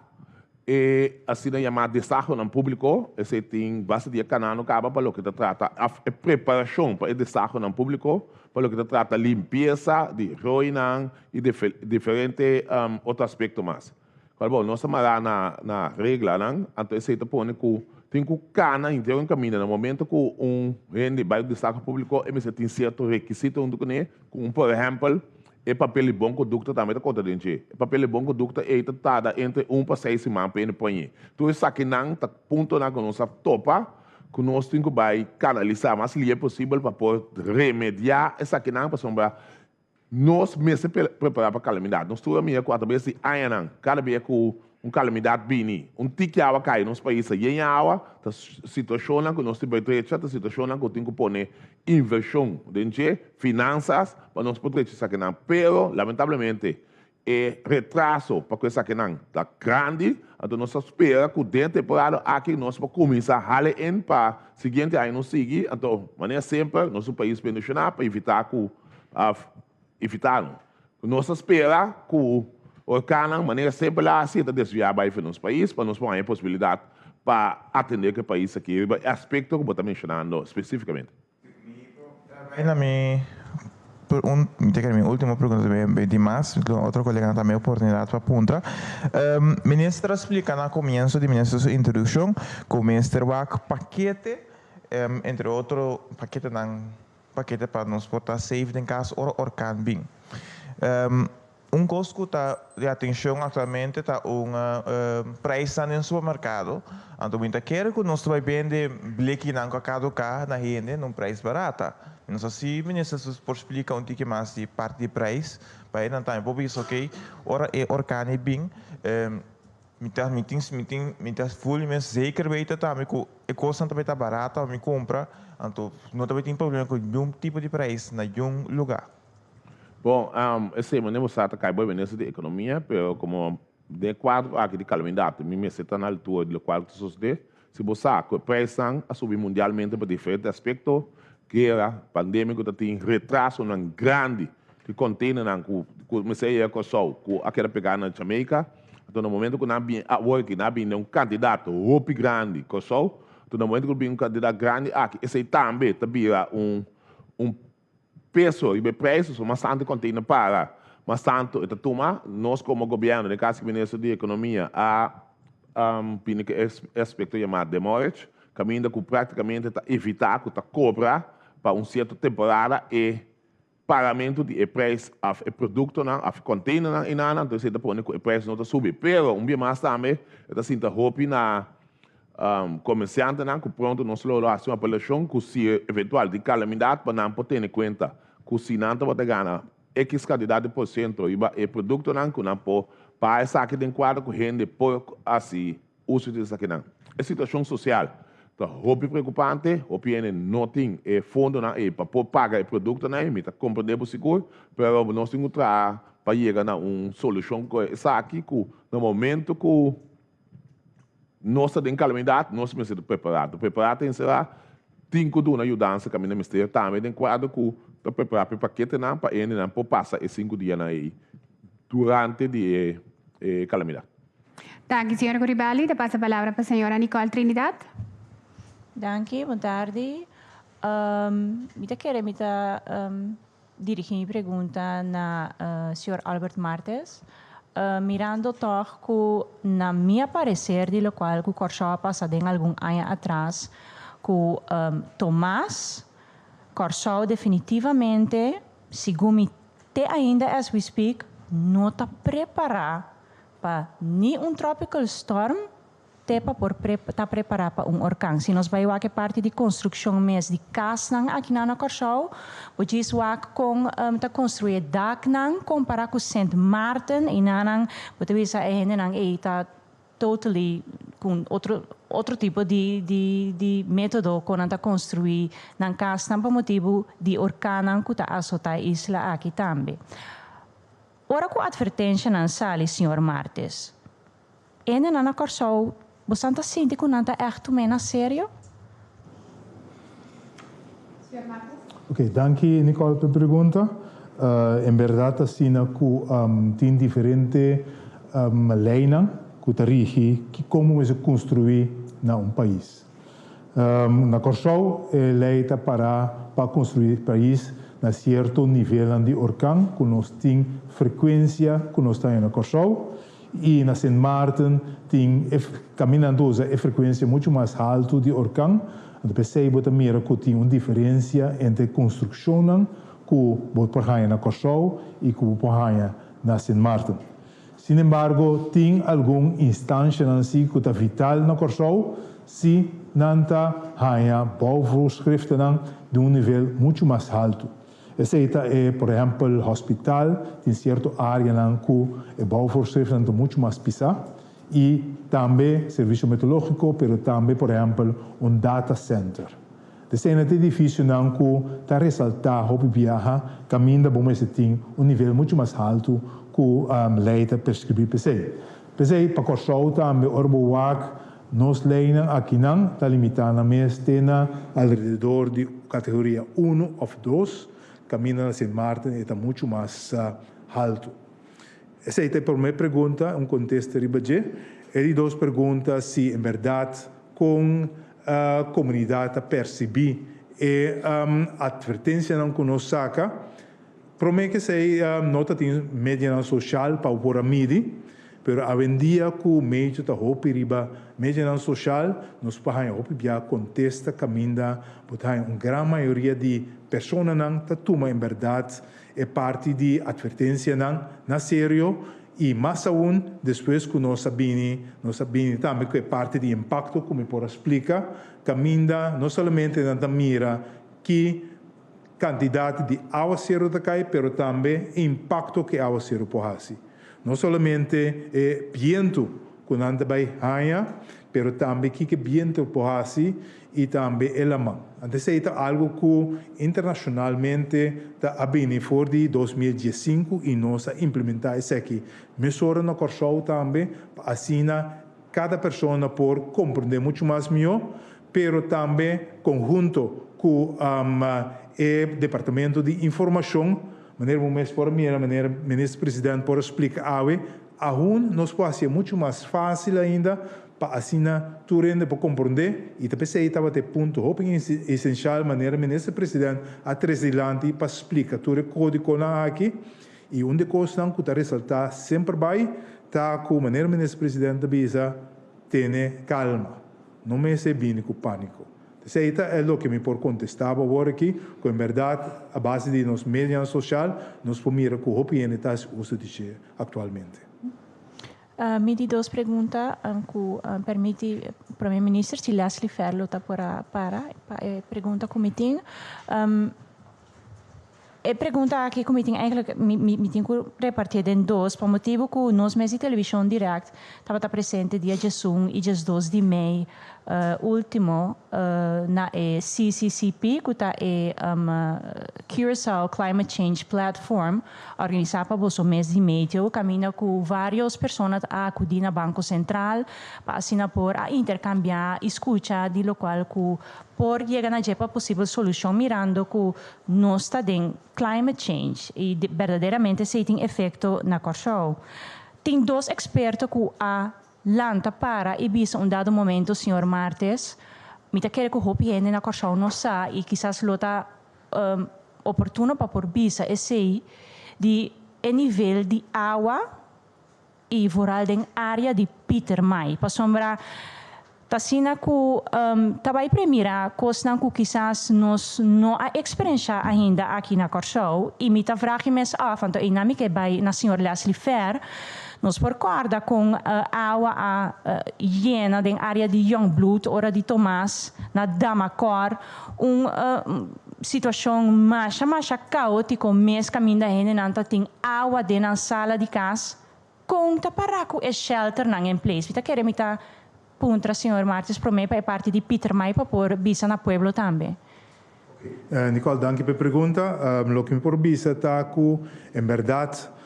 e asina yamá desahonan públiko, esei tin basta dia kanando kaba pa loke ta trata òf e preparashon pa e desahonan públiko pa loke ta trata limpiesa di roinan i diferente otro aspekto mas. Cual bo nos ta mará na na reglanan, anto esei ta pone ku tin ku kana henter un kaminda. Na momento ku un hende bai un destaho públiko e mester tin sierto rekisito huntu kuné, ku un por ehèmpel e papel di bon kondukta tambe ta konta den dje. E papel di bon kondukta ei ta tarda entre un pa seis siman pa hende poñ'é. Tur esakinan ta puntonan ku nos a topa ku nos tin ku bai kanalisá mas lihe posibel pa por remediá esakinan pasobra Nos mester prepará pa kalamidat. Nos tur a mira ku atraves di añanan, kada bia ku un kalamidat bini, un tiki awa kai nos pais ta yen awa, ta situashonnan ku nos tin bai drecha, ta situashonnan ku tin ku pone invershon den dje, finansas, pa nos por drecha esakinan. Pero, lamentablemente, e retraso pa ku esakinan ta grandi, anto nos ta spera ku den e temporada aki nos por kuminsá hala in pa siguiente aña nos sigui, anto manera semper nos un pais bendishoná pa evitá ku Af evitá no. Nos ta spera ku orkannan manera semper la hasi e ta desviá bai for nos pais pa nos por haña e posibilidat pa atendé ku e pais aki riba e aspekto ku bo ta menshonando spesífikamente. Bai na mi un mi ta kere mi ultimo pregunta tambe di mas otro koleganan tambe oportunidat pa puntra. Minister a splika na komienso di minister su introdukshon ku minister wak pakete entre otro paketenan Pakete pa nos por ta safe den kas ora orkan bin. Un kos ku ta di atenshon aktualmente ta un preisnan den supermerkado. Anto mi ta kere ku nos ta bai bende blekinan ku a kaduká na hende na un preis barata. Mi no sa si minister por splika un tiki mas di parti di preis pa e nan tambe por bisa oke ora e orkan ei bin Mi ta mi tin mi tin mi ta voel mi mes zeker weten tambe ku e kosnan ta bai ta barata pa mi kumpra, anto no ta bai tin problema ku niun tipo di prijs na niun lugá. Bon, esei manera bo sa ta kai bo e minister di ekonomia, pero komo den e kuadro aki di kalamidat mi mester ta na altura di lokual ku ta sosodé. Si bo sa ku e prijsnan a subi mundialmente pa diferente aspekto, guera, pandemia ku ta tin, retrasonan grandi di containernan ku ku mester a yega Kòrsou ku a keda pegá na Jamaica. Anto na momento ku nan bin awor aki nan a bini den un kantidat hopi grandi Kòrsou, anto na momento ku bin un kantidat grandi aki esei tambe ta bira un un peso riba e prijs, pasobra mas tantu e container para, mas tantu e ta tuma. Nos komo gobièrnu, den kaso di Minister di Ekonomia a bini ku e aspekto yamá demurrage, kaminda ku praktikamente ta evitá ku ta kobra pa un sierto temporada e pagamentu di e prijs òf e produktonan òf e containernan einan, anto esei ta pone ku e prijs no ta subi. Pero un bia mas tambe e ta sinta hopi na Komersiantenan ku pronto nos lo lo hasi un apelashon ku si eventual tin kalamidat pa nan por tene kuenta ku si nan tabata gana ekis kantidat di por siento riba e produktonan ku nan por paga esaki den kuadro ku hende por hasi uso di esakinan. E situashon sosial. Ta hopi preokupante, hopi hende no tin e fondonan ei pa por paga e produktonan ei, mi ta komprendé bo sigur, pero nos tin ku traha pa yega na un solushon ku esaki ku na momento ku nos ta den kalamidat nos mester ta prepará. Ta prepará ta enserá tin ku duna yudansa kaminda mester tambe den kuadro ku ta prepará pa e paketenan pa e hendenan por pasa e sinku dianan ei durante di e kalamidat. Danki señor Guribelli. Ta pasa palabra pa señora Nicole Trinidad. Danki, bon tardi. Mi ta kere mi ta dirigi mi pregunta na señor Albert Martes. Mirando tòg ku na mi apareser di lokual ku Kòrsou a pasa den algun aña atras ku Tomas, Kòrsou definitivamente, segun mi te ainda as we speak, no ta prepará Pa ni un tropical storm te pa por ta prepará pa un orkan. Si nos bai wak e parti di konstrukshon mes di kasnan akinan na Kòrsou, bo djis wak kon ta konstruí e daknan kompará ku Sint Maarten, einanan bo ta bisa e hendenan ei ta totally ku un otro otro tipo di di di método kon nan ta konstruí nan kasnan pa motibu di orkannan ku ta asotá e isla aki tambe. Ora ku atvertenshanan sali señor Martes, hendenan na Kòrsou bosan ta sinti ku nan ta ègt tum'é na serio? Señor Martes. Ok, danki Nicole pa e pregunta. En bèrdat asina ku tin diferente leinan ku ta rigi komo mester konstruí na un pais. Na Kòrsou e lei ta pará pa konstruí pais na sierto nivelnan di orkan ku nos tin frekuensia ku nos ta haña na Kòrsou i na Sint Maarten tin e kaminda nan ta usa e frekuensia muchu mas haltu di orkan. Anto p'esei bo ta mira ku tin un diferensia entre konstrukshonnan ku bo por haña na Kòrsou i ku bo por haña na Sint Maarten. Sin embargo, tin algun instanshanan si ku ta vital na Kòrsou si nan ta haña bouwvoorschriftennan di un nivel muchu mas haltu. Esei ta e, por ehèmpel, hòspital, tin sierto áreanan ku e bouwvoorschriftennan ta muchu mas pisá, i tambe servisio meteorológiko, pero tambe, por ehèmpel, un data center. Esei ta edifisionan ku ta resaltá hopi biaha kaminda bo mester tin un nivel muchu mas haltu ku lei ta preskribí p'esei. P'esei pa Kòrsou tambe ora bo wak nos leinan akinan ta limitá nan mes te na alrededor di kategoria unu òf dos, kaminda na Sint Maarten e ta muchu mas haltu. Esei ta e promé pregunta, un kontesta riba dje. E di dos pregunta si en bèrdat Kon komunidat ta persibí e atvertensianan ku nos saka? Promé ku esei no ta tin medianan soshal pa bo por a midi, pero awendia ku medio ta hopi riba medianan soshal nos por haña hopi bia kontesta kaminda bo ta haña un gran mayoria di personanan ta tuma en bèrdat e parti di atvertensianan na serio I mas aun, despues ku nos a bini, nos a bini tambe ku e parti di impakto ku mi por a splika, kaminda no solamente nan ta mira ki kantidat di awaseru ta kai, pero tambe e impakto ku e awaseru por hasi. No solamente e bientu ku nan ta bai haña, pero tambe kiko e bientu por hasi i tambe e laman. Anto esei ta algu ku internashonalmente ta a bini for di 2015 i nos a implementá esaki mesora na Kòrsou tambe pa asina kada persona por komprendé muchu mas mihó, pero tambe konhunto ku e departamento di informashon, manera bo mes por a mira, manera Minister President por a splika awe, aun nos por hasié muchu mas fásil ainda Pa asina tur hende por komprondé i ta p'esei tabata e punto hopi esenshal manera Minister President a trese dilanti pa splika tur e kódigonan aki i un di e kosnan ku ta resaltá semper bai ta ku manera Minister President ta bisa tene kalma, no mester bini ku pániko. P'esei ta e loke mi por kontestá bo awor aki ku en bèrdat a base di nos medianan soshal nos por mira ku hopi hende ta hasi uso di dje aktualmente. Mi di dos pregunta cu permiti Prome Minister si Leslie Fer lo ta por a para pa e pregunta cu mi tin. E pregunta aki cu mi tin eigenlijk mi mi tin cu repartié den dos pa motibo cu nos mes di television direct tabata presente dia diesun y diesdos di mei. Ultimo na e CCCP ku ta e Curaçao Climate Change Platform organisá pa boso mes di Meteo kaminda ku vários persona ta a akudí na Banko Sentral pa asina por a interkambiá i skucha di lokual ku por yega na dje pa posibel solushon mirando ku nos ta den climate change i berdaderamente esei tin efekto na Kòrsou. Tin dos eksperto ku a Lanta para i bisa un dado momento, Señor Martes, mi ta kere ku hopi hende na Kòrsou no sa i kisas lo ta oportuno pa por bisa esei di e nivel di awa i vooral den área di Pietermaai. Pasobra ta asina ku ta bai premira kosnan ku kisas nos no a eksperenshá ainda aki na Kòrsou i mi ta vraag e mes af, anto einan mi ke bai na señor Leslie Fer, nos por kòrda kon awa a yena den área di Jongbloed ora di Tomas na Damakòr, un situashon masha masha kaótiko mes kaminda hendenan ta tin awa den nan sala di kas. Kon ta pará ku e shelternan en place? Mi ta kere mi ta puntra señor Martes promé pa e parti di Pietermaai pa por bisa na pueblo tambe. Nicole, danki pa e pregunta. Loke mi por bisa ta ku en bèrdat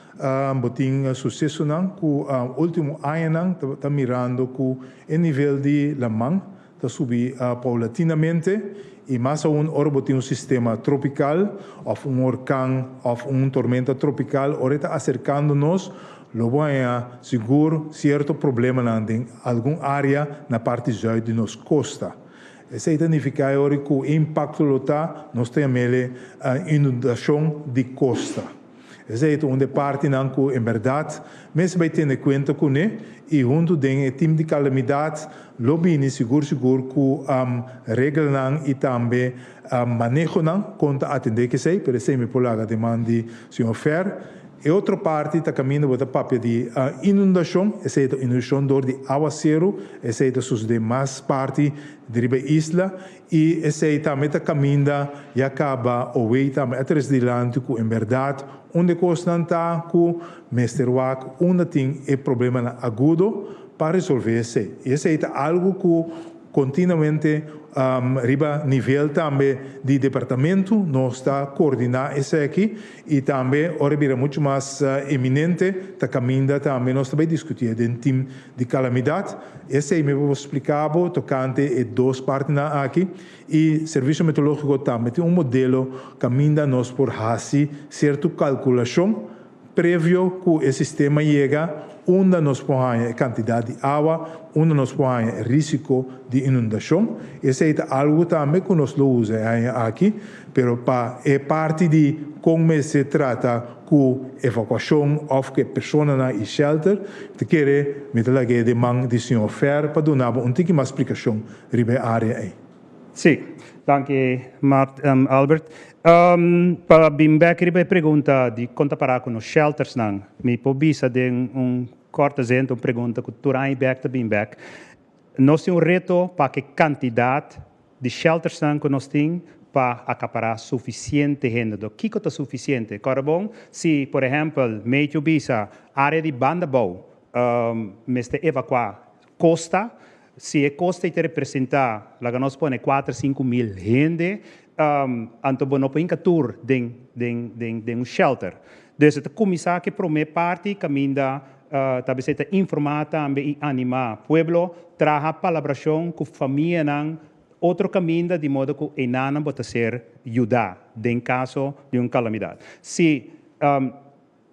bo tin susesonan ku último añanan ta mirando ku e nivel di laman ta subi paulatinamente i mas aun ora bo tin un sistema tropikal òf un orkan òf un tormenta tropikal ora e ta aserkando nos lo bo haña sigur sierto problemanan den algun área na parti zùit di nos kosta. Esei ta nifiká e ora ku e impakto lo ta nos ta yam'el inundashon di kosta. Esei ta un di e partinan ku en bèrdat mester bai tene kuenta kuné i huntu den e tim di kalamidat lo bini sigur sigur ku reglanan i tambe manehonan kon ta atendé ku esei, pero esei mi por laga den man di señor Fer. E otro parti ta kaminda bo ta papia di inundashon, esei ta inundashon dor di awaseru, esei ta sosodé mas parti di riba e isla I esei tambe ta kaminda ya kaba owei tambe a trese dilanti ku en bèrdat un di e kosnan ta ku mester wak unda tin e problemanan agudo pa resolve esei. I esei ta algu ku kontinuamente riba nivel tambe di departamentu nos ta koordiná esaki I tambe ora e bira muchu mas eminente ta kaminda tambe nos ta bai diskutié den tim di kalamidat. Esei mi por splika bo tokante e dos partinan aki. I Servisio Meteorológiko tambe tin un modelo kaminda nos por hasi sierto kalkulashon previo ku e sistema yega unda nos por haña e kantidat di awa, unda nos por haña e risiko di inundashon. Esei ta algu tambe ku nos lo usa e aña aki. Pero pa e parti di kon mester trata ku evakuashon òf ku e personanan i shelter, mi ta kere mi ta lag'é den man di señor Fer pa duna bo un tiki mas splikashon riba e área ei. Sí, danki Mart, Albert. Pa bin bèk riba e pregunta di kon ta pará ku nos sheltersnan, mi por bisa den un kòrte zin, ta un pregunta ku tur aña bèk ta bin bèk. Nos tin un reto pa ku e kantidat di sheltersnan ku nos tin pa akapará sufisiente hende. Do kiko ta sufisiente? Kòrda bon, si por ehèmpel Meitjo bisa área di Banda Bou mester evakuá kosta, si e kosta ei ta representá, laga nos pone kuater 5000 hende, anto bo no por hinka tur den den den den un shelter. Dus e ta kuminsá ku e promé parti kaminda ta bisa e ta informá tambe i animá pueblo traha palabrashon ku famianan otro kaminda di modo ku enanan bo ta ser yudá den kaso di un kalamidat. Si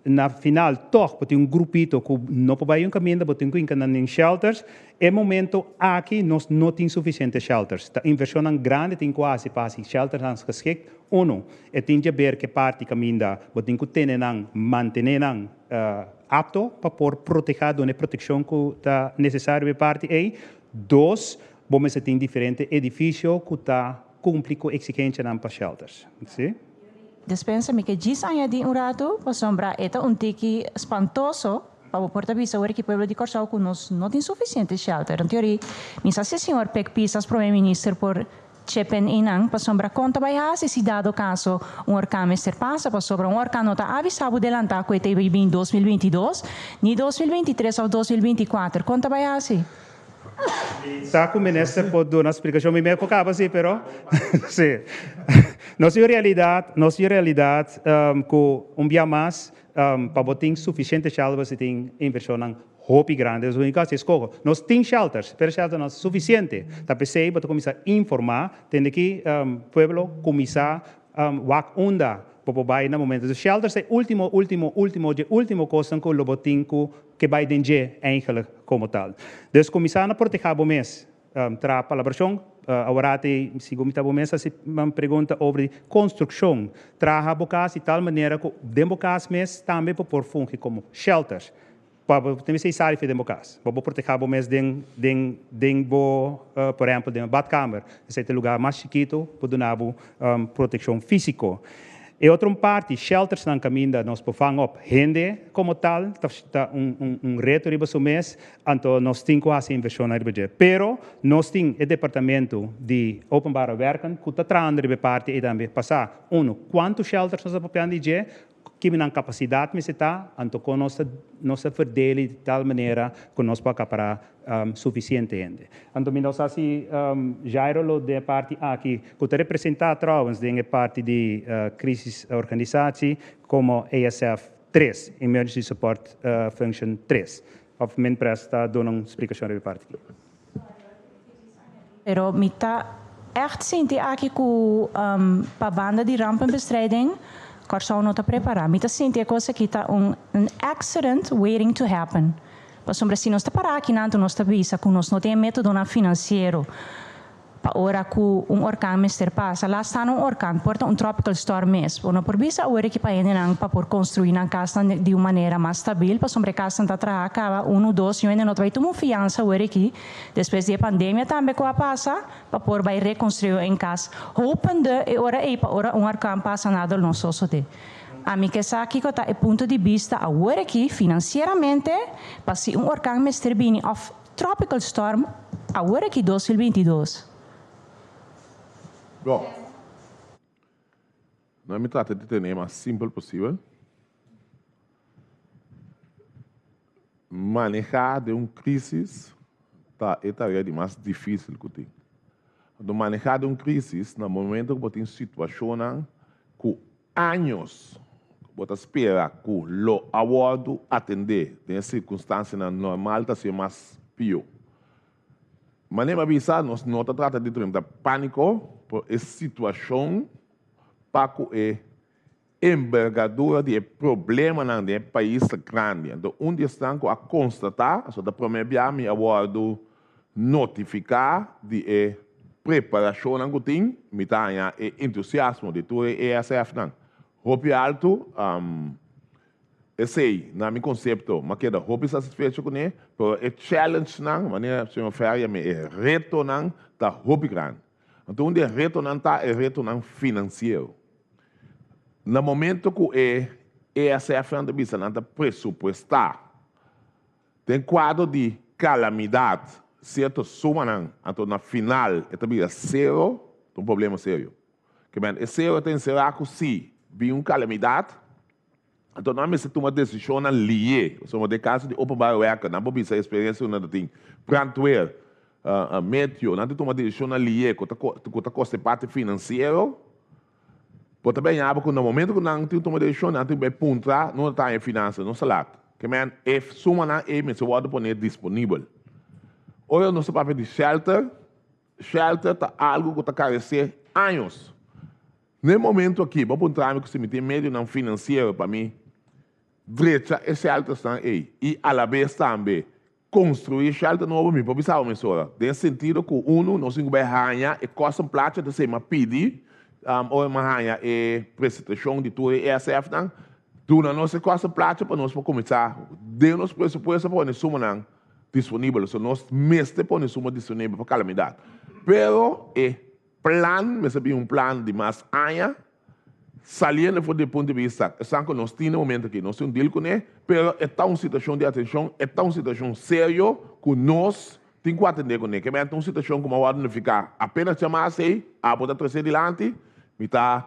na final tòg bo tin un grupito ku no por bai un kaminda bo tin ku hinka nan den shelters, e momento aki nos no tin sufisiente shelters. Ta invershonnan grandi tin ku hasi pa hasi sheltersnan geskikt. Unu, e tin djaber ku e parti kaminda bo tin ku tene nan, mantené nan apto pa por protehá, duna e protekshon ku ta nesesario pa e parti ei. Dos, bo mester tin diferente edifisio ku ta kumpli ku eksigensianan pa shelters. Sí. Despensa mi ke djis añadí un ratu, pasobra e ta un tiki spantoso pa bo por ta bisa ora ki pueblo di Kòrsou ku nos no tin sufisiente shelter. En teorí, mi sa si señor Pek Pisas, prome minister, por chepen einan, pasobra kon ta bai hasi si dado kaso un orkan mester pasa, pasobra un orkan no ta avisá bo delantá ku e ta bai bin 2022, ni 2023 òf 2024. Kon ta bai hasi? Sa ku minister por duna splikashon, mi mes por kaba si, pero si. Nos tin realidat, nos tin realidat ku un bia mas pa bo tin sufisiente shelter si tin invershonnan hopi grandi. Dus úniko hasi eskoho. Nos tin shelters, pero shelter no sufisiente. Ta p'esei bo ta kuminsá informá, tende ki pueblo kuminsá wak unda bo por bai na momento. Dus shelters ta e último, último, último dje último kosnan ku lo bo tin ku ke bai den dje eigenlijk komo tal. Dus kuminsá na protehá bo mes. Traha palabrashon. Aworati sigun mi ta bo mes hasi pregunta over di konstrukshon. Traha bo kas di tal manera ku den bo kas mes tambe bo por fungi komo shelters. Pa bo tin mester sali for den bo kas. Bo por protehá bo mes den den den bo por ehèmpel den badkamer. Esei ta e lugá mas chikitu por duna bo protekshon físiko. E otro un parti, sheltersnan kaminda nos por vang op hende komo tal ta ta un un reto riba su mes. Anto nos tin ku hasi invershonnan riba dje. Pero nos tin e departamento di Openbare Werken ku ta trahando riba e parti ei tambe. Pasá, unu, kuantu shelters nos ta papiando di dje, kiba nan kapasidat mester ta, anto kon nos ta nos ta verdele di tal manera ku nos por akapará sufisiente hende. Anto mi no sa si Jairo lo den e parti aki, ku ta representá trouwens den e parti di krisisorganisatie komo ESF tres, Emergency Support Function tres. Of Minpres ta duna un splikashon riba e parti aki. Pero mi ta ègt sinti aki ku pa banda di rampenbestrijding Kòrsou no ta prepará. Mi ta sinti e kos aki ta un accident waiting to happen. Pasobra si nos ta pará aki nan nos ta bisa ku nos no tin e métodonan finansiero Pa ora ku un orkan mester pasa, la sta na un orkan, por ta un tropical storm mes. Bo no por bisa awor aki pa hendenan pa por konstruí nan kasnan di un manera mas stabil, pasobra e kasnan ta traha kaba unu, dos, yu hende no ta bai tuma un fiansa awor aki, despues di e pandemia tambe ku a pasa, pa por bai rekonstruí un kas, hopende e ora ei pa ora un orkan pasa nada lo no sosodé. Ami ke sa kiko ta e punto di bista awor aki finansieramente pa si un orkan mester bini òf Tropical storm awor aki 2022. Bon. No mi trata di tene e mas simpel posibel. Maneha den un crisis ta e tarea di mas dificil cu tin. Anto maneha den un crisis na momento cu bo tin situacionnan cu Años bo ta spera ku lo a wòrdu atendé den e sirkunstansianan normal ta siña mas pió. Manera mi a bisa, nos no ta trata di drenta pániko, pero e situashon pa ku e embergadura di e problemanan den e pais ta grandi. Anto un di esnan ku a konstatá, pasobra ta promé bia mi a wòrdu notifiká di e preparashonnan ku tin, mi ta haña e entusiasmo di tur e ESF-nan hopi altu. Esei, na mi konsepto, mi a keda hopi satisfecho kuné, pero e challenge-nan, manera señor Ferry a mi, e retonan ta hopi grandi. Anto un di e retonan ta e retonan finansiero. Na momento ku e ESF-nan ta bisa nan ta presupuestá Den kuadro di kalamidat, sierto sumanan, anto na final e ta bira sero, ta un problema serio. Ke men, e sero ta enserá ku si bin un kalamidat, anto nan mester tuma desishonnan lié. Pasobra den kaso di openbare werken, nan por bisa eksperensia ku nan ta tin, brandweer, meteo, nan ta tuma desishonnan lié ku ta ku ta kosta e parti finansiero. Bo ta bèña bo ku na momento ku nan tin tuma desishon nan tin bai puntra no ta haña finansa, no salat. Ke men e sumanan ei mester wòrdu pone disponibel. Ora nos ta papia di shelter, shelter ta algu ku ta karesé años. Na e momento aki bo a puntra mi ku si mi tin medionan finansiero pa mi drecha e sheltersnan ei i alabes tambe Construi shelter nobo mi por bisa bo mesora den sentido cu uno nos tin cu bay haya e custom placha ta esey mi a pidi ora mi a haya e presentacion di tur e ESF nan duna nos e custom placha pa nos por cuminsa den nos presupuesto pa pone sumanan disponibel so nos mester pone suma disponibel pa calamidad pero e plan mester bin un plan di mas aña. Saliendo for di e punto di bista esnan ku nos tin na e momento aki, nos tin un deal kuné, pero e ta un situashon di atenshon, e ta un situashon serio ku nos tin ku atendé kuné. Ke mester ta un situashon ku mi a wòrdu notifiká apenas djamá asei, abo ta tresé dilanti, mi ta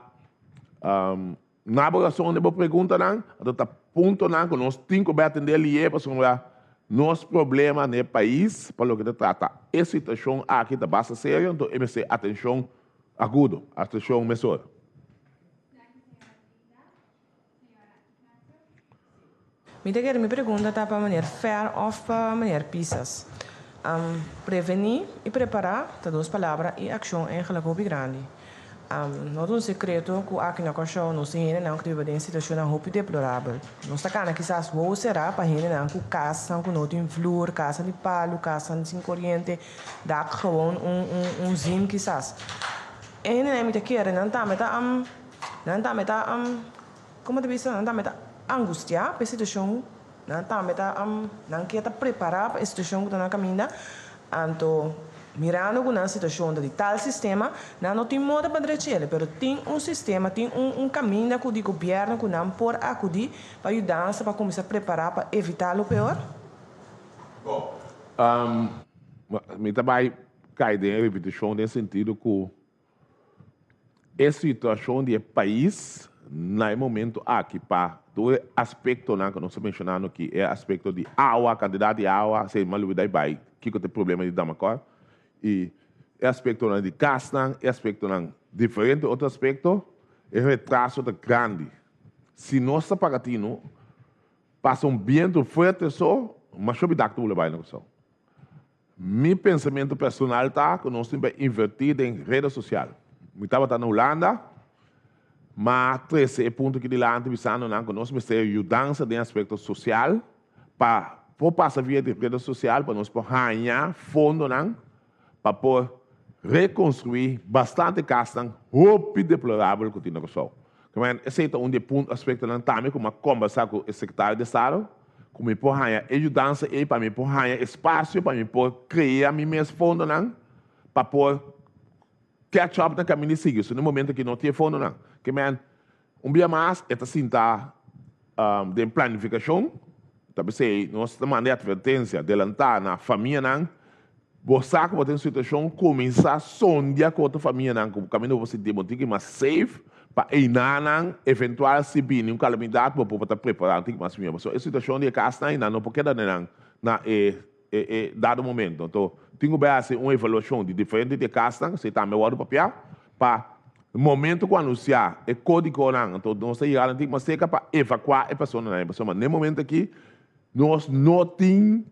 na bo rason den bo preguntanan, anto ta puntonan ku nos tin ku bai atendé lié pasobra. Nos problema na e pais pa loke ta trata e situashon aki ta basta serio, anto e mester atenshon agudo, atenshon mesora. Mi ta kere mi pregunta ta pa meneer Fer of pa meneer Pisas. Prevení i prepará ta dos palabra i akshon eigenlijk hopi grandi. No ta un sekreto ku aki na Kòrsou nos tin hendenan ku ta biba den situashonnan hopi deplorabel. Nos ta kana kisas wou será pa hendenan ku kasnan ku no tin vloer, kasnan di palu, kasnan sin koriente, dak gewoon un un un zim kisas. E hendenan mi ta kere nan tambe ta nan tambe ta Komo ta bisa, nan tambe ta angustiá pa e situashon, nan tambe ta, nan ke ta prepará pa e situashon ku ta na kaminda. Anto, mirando ku nan situashon ta di tal sistema, nan no tin moda pa drech'el, pero tin un sistema, tin un un kaminda ku di gobièrnu ku nan por akudí pa yudansa pa kuminsá prepará pa evitá lo peor? Bon, mi ta bai kai den e repetishon den sentido ku E situacion di e pais na e momento aki pa tur e aspectonan cu nos a mencionando aki, e aspecto di awa, cantidad di awa, si mi a lubida y bay kico ta e problema di Damacor, y e aspectonan di casnan, e aspectonan diferente otro aspecto, e retraso ta grandi. Si nos ta paga tino, pasa un biento fuerte so, masho bidak ta bula bay na Curaçao. Mi pensamentu personal ta ku nos tin pa invertí den reda sosial. Mi tabata na Hulanda, m'a trese e punto aki dilanti bisando nan ku nos mester yudansa den aspekto sosial pa por pasa via di reda sosial pa nos por haña fondonan pa por rekonstruí bastante kasnan hopi deplorabel ku tin na Kòrsou. Esei ta un di e punto aspektonan tambe ku m'a kombersá ku e sekretario di estado. Ku mi por haña e yudansa ei pa mi por haña espasio pa mi por krea mi mes fondonan pa por catch up na kaminda di sigui. So na e momento aki no tin e fondonan. Ke men un bia mas e ta sinta den planifikashon. Ta p'esei nos ta manda e atvertensia delantá na famianan. Bo sa ku bo ta den situashon, kuminsá sondia ku otro famianan ku kaminda bo por sinti bo tin ki mas safe pa einanan eventual si bini un kalamidat bo por ta prepará un tiki mas mihó. Pasobra e situashon di e kasnan einan no por keda den nan na e e dado momento. Anto tin ku bai hasi un evaluashon di diferente di e kasnan, esei tambe a wòrdu papiá, pa momento ku anunsiá e kódigonan anto nos ta yega un tiki mas serka pa evakuá e personanan ei. Pasobra na e momento aki nos no tin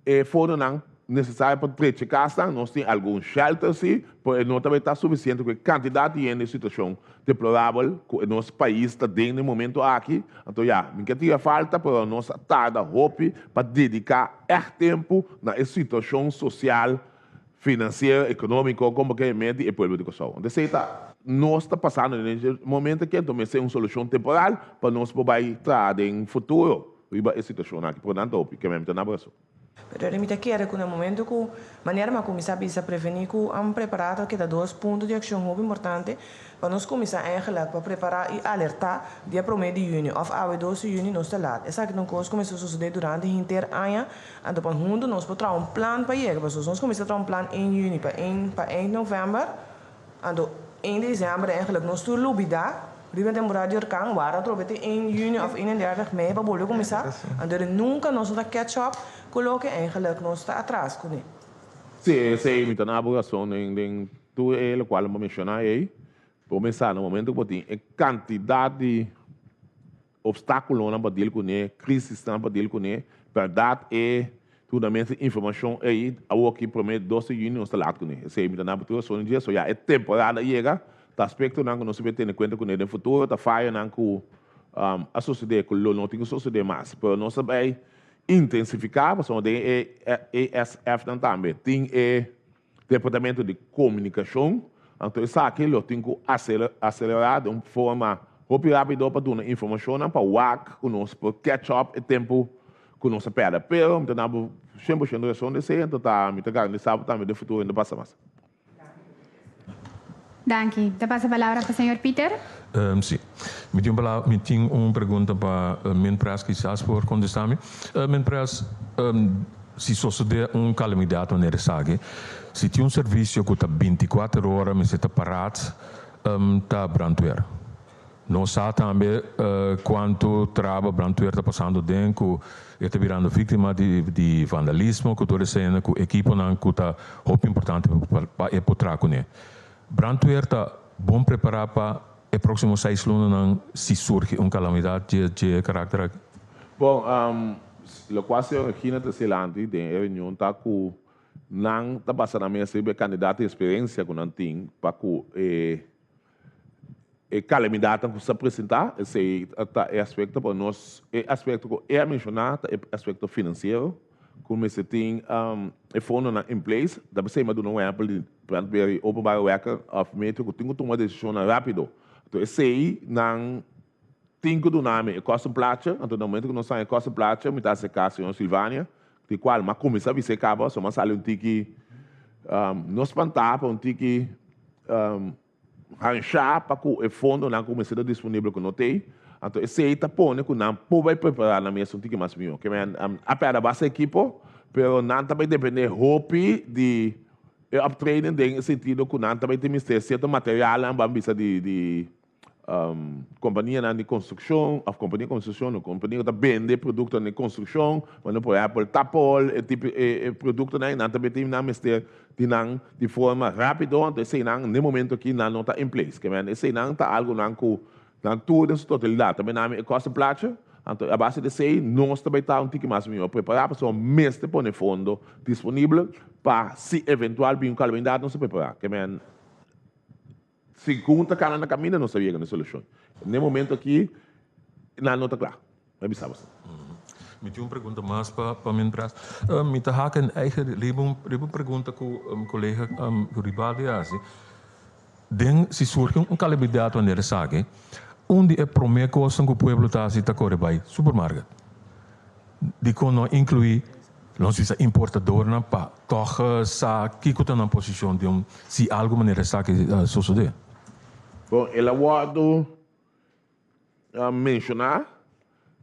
E fondonan nesesario pa drecha kasnan, nos tin algun shelter si, pero e no ta bay ta sufisiente ku e kantidat di hende e situashon deplorabel ku e nos pais ta den na e momento aki. Anto ya, mi ke tira falta, pero nos a tarda hopi pa dediká ègt tempu na e situashon sosial, finansiero, ekonómiko, komo ke mei di e pueblo di Kòrsou. Anto esei ta nos ta pasando den e momento aki, anto mester un solushon temporal pa nos por bay traha den futuro. Riba e situacion aki, por nan ta hopi, keme mi ta na braso. Pero mi ta kere ku na momento ku manera mi a kuminsá bisa prevení ku am prepará ta keda dos punto di akshon hopi importante pa nos kuminsá eigenlijk pa prepará i alertá dia promé di yüni òf awe dos di yüni nos ta lat. Esaki ta un kos ku mester sosodé durante henter aña anto pa huntu nos por traha un plan pa yega pasobra si nos kuminsá traha un plan ein yüni pa ein pa eind novèmber Anto ein december eigenlijk nos tur lubida riba temporada di orkan wara atrobe te ein juni of 31 mei pa bolbe kuminsá anto eri nunka nos no ta catch up ku loke eigenlijk nos ta atras kuné. Sí, esei mi ta na bo rason den den tur e lokual bo menshoná ei. Bo mester sa na momento ku bo tin e kantidat di Obstáculonan pa deal kuné, crisisnan pa deal kuné, bèrdat e dunamento di informashon ei awoki promé dos di yüni nos ta laat kuné. Esei mi ta na tur rason dje, so ya e temporada a yega, ta aspektonan ku nos mester tene kuenta kuné den futuro, ta fayonan ku a sosodé ku lo no tin ku sosodé mas, pero nos ta bai intensifiká pasobra den e ESF-nan tambe tin e Departamento di Komunikashon, anto esaki lo tin ku aselerá den un forma hopi rápido pa duna informashonnan pa wak ku nos por catch up e tempu ku nos a pèrdè. Pero mi ta duna bo 100% rason di esei, anto ta mi ta garantisa bo tambe den futuro no ta pasa mas. Danki. Ta pasa palabra pa señor Pieter. Sí. Mi tin un palabra, mi tin un pregunta pa Minpres, kisas por kontestá mi. Minpres, si sosodé un kalamidat manera esaki, si tin un servisio ku ta binti kuater ora mester ta parat, ta brandweer. Nos sa tambe cuanto traba brandweer ta pasando den cu e ta birando victima di vandalismo cu tur esena cu equiponan cu ta hopi importante pa e por traha cune. Brandweer ta bon prepara pa e proximo seis lunanan si surgi un calamidad dje caracter aki? Bon, locual señor Regina ta selanti den e reunion ta cu nan ta basa nan mes riba e candidato y experiencia cu nan tin pa cu e E kalamidatnan ku sa presentá, esei ta e aspekto pa nos, e aspekto ku e a menshoná ta e aspekto finansiero, ku mester tin e fondonan in place. Ta p'esei mi a duna un ehèmpel di brandweer i openbare werken òf metro ku tin ku tuma desishonnan rápido. Anto esei nan tin ku duna mi e kòstenplaatje, anto na momento ku nos haña e kòstenplaatje mi ta aserká señor Silvania, di kual mi a kuminsá bis'é kaba, so mi a sali un tiki no spantá, pero un tiki. Hanshá pa ku e fondonan ku mester ta disponibel ku no t'ei, anto esei ta pone ku nan por bai prepará nan mes un tiki mas mihó. Ke men a pèrdè basta ekipo, pero nan ta bai dependé hopi di e optreden den e sentido ku nan ta bai tin mester sierto materialnan, ban bisa di di kompanianan di konstrukshon òf kompania di konstrukshon no, kompania ku ta bende produktonan di konstrukshon, bueno por ehèmpel tapol, e tipo e produktonan ei nan ta bai tin nan mester di nan di forma rapido, anto eseinan n'e momento aki nan no ta in place. Ke men eseinan ta algonan ku nan tur den su totalidat ta bini e kost placha, anto a base di esei nos ta bai ta un tiki mas mihó prepará pasobra mester pone fondo disponibel pa si eventual bin un kalamidat nos ta prepará. Ke men segun ta kana na kaminda nos ta yega na e solushon. N'e momento aki nan no ta kla. Mi a bisa boso. Mi tin un pregunta mas pa pa mientras. Mi ta haka en eigen riba un riba un pregunta ku kolega Guribaldi a hasi. Den si surgi un kalamidat wanneer esaki, un di e promé kosnan ku pueblo ta hasi ta kore bai supermarket. Dikon no a inkluí nos bisa importadornan pa tòg sa kiko ta nan posishon den un si algu manera esaki sosodé? Bon, el a wòrdu menshoná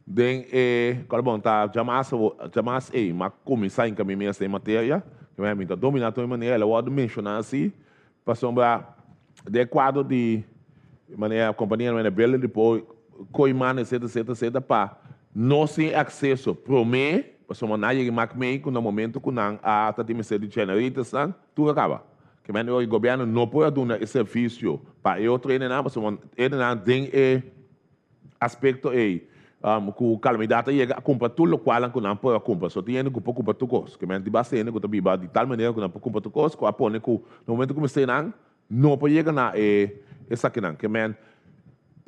den e kòl bon ta djamas djamas ei m'a kuminsá hinka mi mes den materia ke mi ta dominá tur e manera el a wòrdu menshoná asi pasobra den e kuadro di manera kompania manera Building Depot Kooiman etcetera etcetera etcetera pa nos tin akseso promé pasobra nan a yega mak mei ku na momento ku nan a ta tin mester di generatorsnan tur a kaba. Ke men e gobièrnu no por a duna e servisio pa e otro hendenan pasobra e hendenan den e aspekto ei ku kalamidat a yega a kumpra tur lokualnan ku nan por a kumpra. So tin hende ku por kumpra tur kos. Ke men tin basta hende ku ta biba di tal manera ku nan por kumpra tur kos ku a pone ku na momento ku mester nan no por yega na e esakinan. Ke men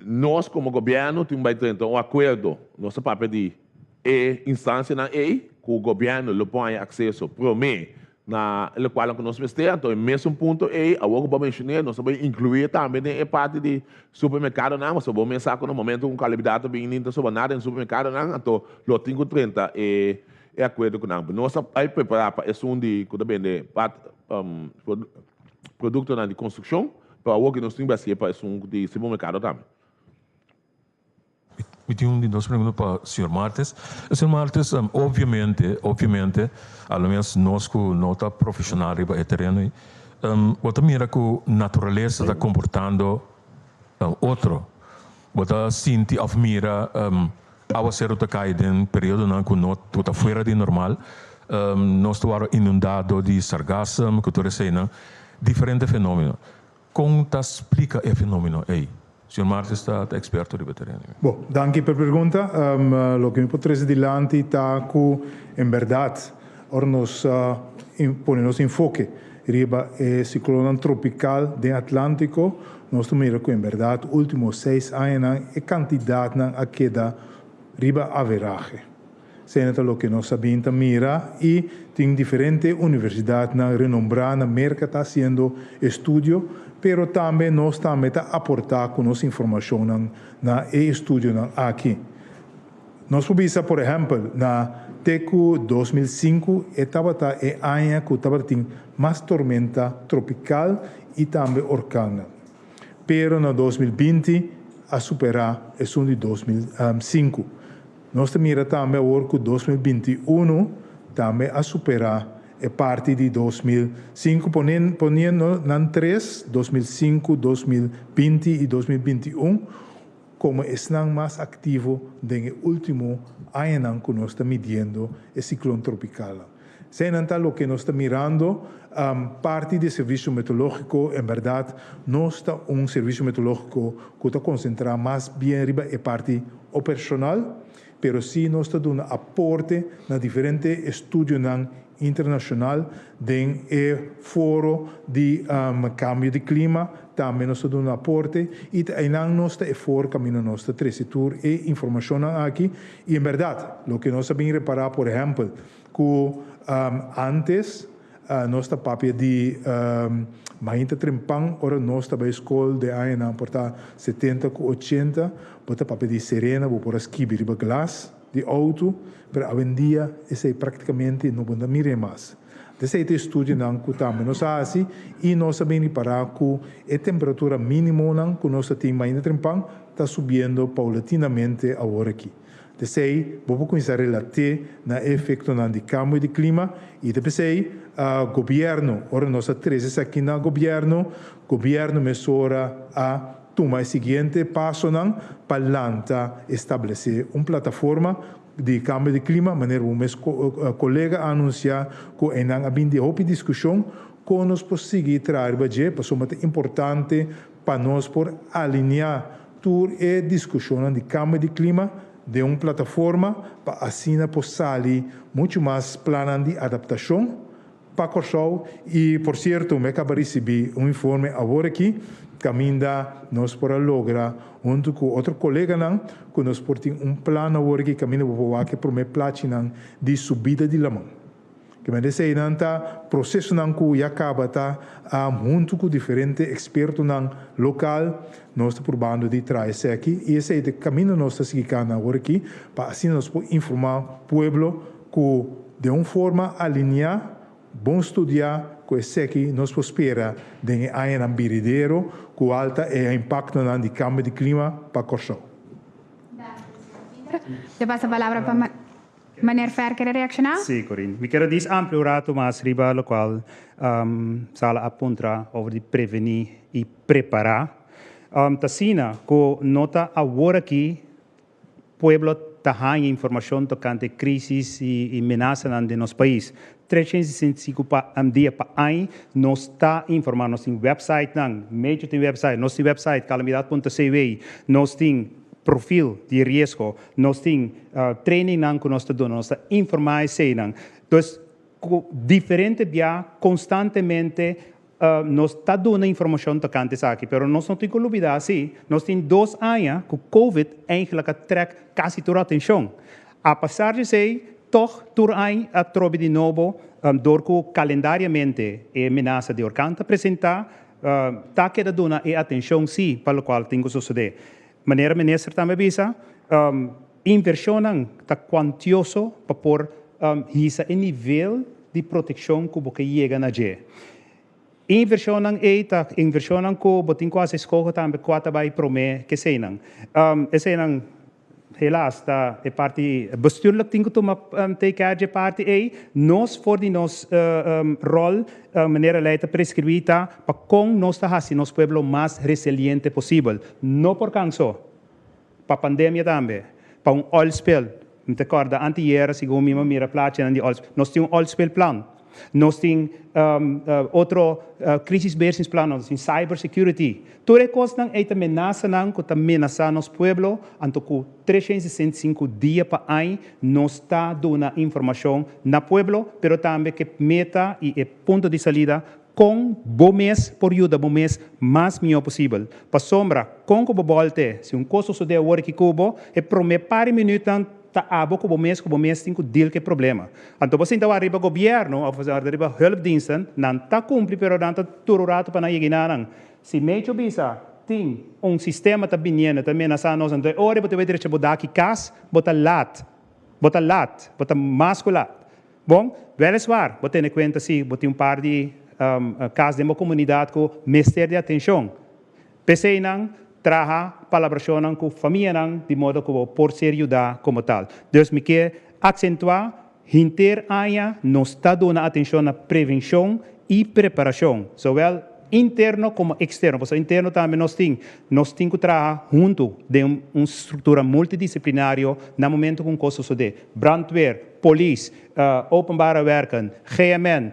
nos komo gobièrnu tin bai drenta un akuerdo, nos ta papia di e instansianan ei ku gobièrnu lo por haña akseso promé Na e lokualnan ku nos mester, anto e mesun punto ei, awor ku bo a menshoné, nos ta bai inkluí tambe den e parti di supermerkadonan, pasobra bo mes sa ku na momento ku un kalamidat ta bini ta sobra nada den supermerkadonan, anto lo tin ku drenta e e akuerdo ku nan. Nos ta bai prepará pa esun di ku ta bende pat produktonan di konstrukshon, pero awor ku nos tin bai hasié pa esun di supermerkado tambe. Mi tin un di dos pregunta pa señor Martes. Señor Martes, obviamente, obviamente, a lo menos nos ku no ta profesional riba e tereno ei, bo ta mira ku naturalesa ta komportando otro. Bo ta sinti òf mira awaseru ta kai den periodonan ku no ku ta fuera di normal. Nos ta wòrdu inundá dor di sargassum ku tur eseinan, diferente fenomeno. Kon ta splika e fenomeno ei? Señor Martes ta ta eksperto riba e tereno. Bo, danki pa e pregunta. Loke mi por trese dilanti ta ku en bèrdat ora nos pone nos enfoke riba e siklonnan tropikal den Atlántiko, nos ta mira ku en bèrdat último seis añanan e kantidatnan a keda riba averahe. Esei ta loke nos a bin ta mira i tin diferente universidatnan renombrá na Merka ta hasiendo estudio, pero tambe nos tambe ta aportá ku nos informashonnan na e estudionan aki. Nos por bisa por ehèmpel na te ku 2005 e tabata e aña ku tabatin mas tormenta tropikal i tambe orkannan. Pero na 2020 a superá esun di 2005. Nos ta mira tambe awor ku 2021 tambe a superá e parti di 2005, poniendo nan tres, 2005, 2020 i 2021, komo esnan mas aktivo den e último añanan ku nos ta midiendo e siklon tropikalnan. Eseinan ta loke nos ta mirando parti di e servisio meteorológiko. En bèrdat nos ta un servisio meteorológiko ku ta konsentrá mas bien riba e parti operashonal, pero sí nos ta duna aporte na diferente estudionan internashonal den e foro di kambio di klima, tambe nos ta duna aporte i ta einan nos ta e foro kaminda nos ta trese tur e informashonnan aki. I en bèrdat loke nos a bin repará por ehèmpel ku ántes nos ta papia di mainta trempan ora nos ta bai skol den añanan por ta setenta ku ochenta, bo ta papia di serena bo por a skibi riba glas di outo, pero awendia esei praktikamente no bo ta mir'é mas. Esei ta e estudionan ku tambe nos a hasi i nos a bin ripará ku e temperatura mínimonan ku nos ta tin mainta trempan ta subiendo paulatinamente awor aki. P'esei, bo por kuminsá relat'é na e efektonan di kambio di klima i ta p'esei gobièrnu, ora nos a trese esaki na gobièrnu, gobièrnu mesora a tuma e siguiente pasonan pa lanta establesé un plataforma di kambio di klima, manera bo mes kolega a anunsiá ku einan a bin di hopi diskushon kon nos por sigui traha riba dje, pasobra ta importante pa nos por alineá tur e diskushonnan di kambio di klima den un plataforma pa asina por sali muchu mas plannan di adaptashon pa Kòrsou. I por sierto mi a kaba risibí un informe awor aki kaminda nos por a logra huntu ku otro koleganan ku nos por tin un plan awor aki kaminda bo por wak e promé plachinan di subida di laman. Kemende eseinan ta prosesonan ku ya kaba ta huntu ku diferente ekspertonan lokal nos ta purbando di traha eseki i esei ta e kaminda nos ta sigui kana awor aki pa asina nos por informá pueblo ku den un forma alineá, bon studiá ku eseki nos por spera den e añanan biridero kual ta e impaktonan di kambio di klima pa Kòrsou. Ta pasa palabra pa Meneer Fer kere reacciona? Sí, Corinne. Mi kere dis amplia un rato mas riba locual Sala a puntra over di preveni y prepara. Ta asina cu no ta awor aki pueblo ta haña informacion tocante crisis y menasanan den nos pais. 365 pa dia pa aña nos ta informa, nos tin websitenan, Meteo tin website, nos tin website calamidad punto cw, nos tin profil di riesgo, nos tin trainingnan ku nos ta duna, nos ta informá eseinan. Dus ku diferente bia konstantemente nos ta duna informashon tokante esaki, pero nos no tin ku lubidá si nos tin dos aña ku covid eigentlik a trèk kasi tur atenshon. Apesar di esei, tòg tur aña a trobe di nobo dor ku kalendariamente e menasa di orkan ta presentá, ta keda duna e atenshon si pa lokual tin ku sosodé. Manera minister tambe a bisa, inversionnan ta cuantioso pa por hisa e nivel di proteccion cu bo ke yega na dje. Inversionnan ey ta inversionnan cu bo tin cu haci escoho tambe cua ta bay prome ke eseynan. Eseynan helaas ta e parti bestuurlijk tin cu tuma take care dje parti ey. Nos for di nos rol manera ley ta prescribi ta pa con nos ta haci nos pueblo mas resiliente posibel. No por canso. Pa pandemia tambe. Pa un oil spill. Mi ta corda antier segun mi a mira plachinan di oil spill. Nos tin un oil spill plan. Nos tin otro crisisbeheersingsplannen, nos tin cyber security. Tur e cosnan ey ta menasanan cu ta menasa nos pueblo, anto cu 365 dia pa añ nos ta duna informacion na pueblo, pero tambe cu e meta y e punto di salida con bo mes por yuda bo mes mas miho posibel. Pasobra con cu bo bolte, si un cos sosode awor aki cu bo, e prome par di minuutnan ta abo cu bo mes cu bo mes tin cu deal cu e problema. Anto bo sinta wak riba gobierno of riba hulpdiensten, nan ta cumpli pero nan ta tur un rato pa nan yega nan. Si Mecho bisa tin un sistema ta biniendo ta menasa nos anto e ora bo ta bay drecha bo daki cas bo ta laat, bo ta laat, bo ta mas cu laat. Bon, weliswaar bo tene cuenta si bo tin un par di cas den bo comunidad cu mester di atencion. P'esei nan traha palabrashonnan ku famianan di modo ku bo por ser yudá komo tal. Dus mi ke aksentuá, hinter aña nos ta duna atenshon na prevenshon i preparashon, zowel. interno komo eksterno. Pasobra interno tambe nos tin, nos tin ku traha huntu den un struktura multidisiplinario na momento ku un kos sosodé. Brandweer, polis, openbare werken, GMN,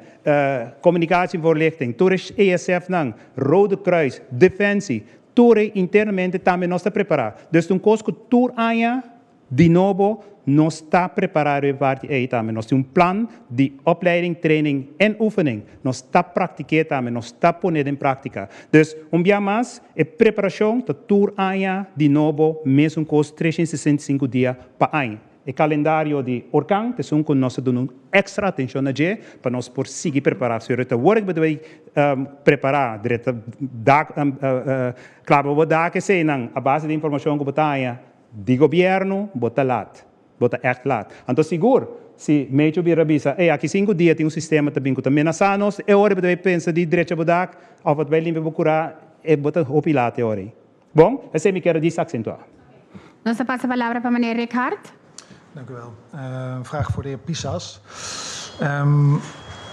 communicatievoorlichting, tur e ESF-nan, Rode Kruis, Defensie, tur e internamente tambe nos ta prepará. Dus ta un kos ku tur aña di nobo nos ta prepará riba e parti ei tambe. Nos tin un plan di opleiding, training en oefening. Nos ta praktik'é tambe, nos ta pon'é den práktika. Dus un bia mas, e preparashon ta tur aña di nobo mesun kos 365 dia pa aña. E kalendario di orkan ta esun ku nos ta duna un èkstra atenshon na dje pa nos por sigui prepará. Si ta wor ku bo ta bai prepará dreta dak klaba bo dak eseinan a base di informashon ku bo ta haña di gobièrnu, bo ta lat. Bo ta ègt lat. Anto sigur si Mecho bira bisa, ey aki sinku dia tin un sistema ta bin ku ta menasá nos, e ora bo ta bai pensa di drecha bo dak òf bo ta bai limpia bo kurá, e bo ta hopi lat e ora ei. Bon, esei mi kier a djis aksentuá. Nos ta pasa palabra pa meneer Rick Hart. Dank u wel. Een vraag voor de heer Pisas.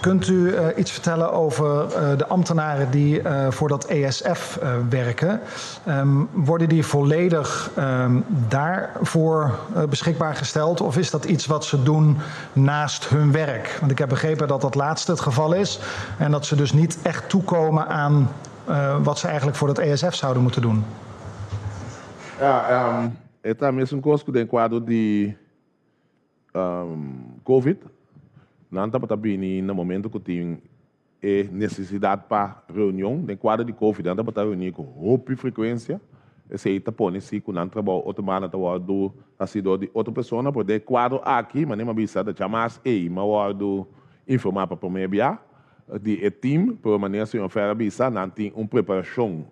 Kunt u iets vertellen over de ambtenaren die voor dat ESF werken? Worden die volledig daarvoor beschikbaar gesteld? Of is dat iets wat ze doen naast hun werk? Want ik heb begrepen dat dat laatste het geval is. En dat ze dus niet echt toekomen aan wat ze eigenlijk voor dat ESF zouden moeten doen. Ja, um, e ta mesun kos ku den kuadro di um, COVID. Nan tabata bini na momento ku tin e nesesidat pa reunion. Den kuadro di COVID nan tabata reuní ku hopi frekuensia. Esei ta pone si ku nan trabou otro banda ta wòrdu hasi dor di otro persona. Pero den e kuadro aki, manera mi a bisa, ta djamas ei mi a wòrdu informá pa promé bia di e team, pero manera señor Fer a bisa, nan tin un preparashon,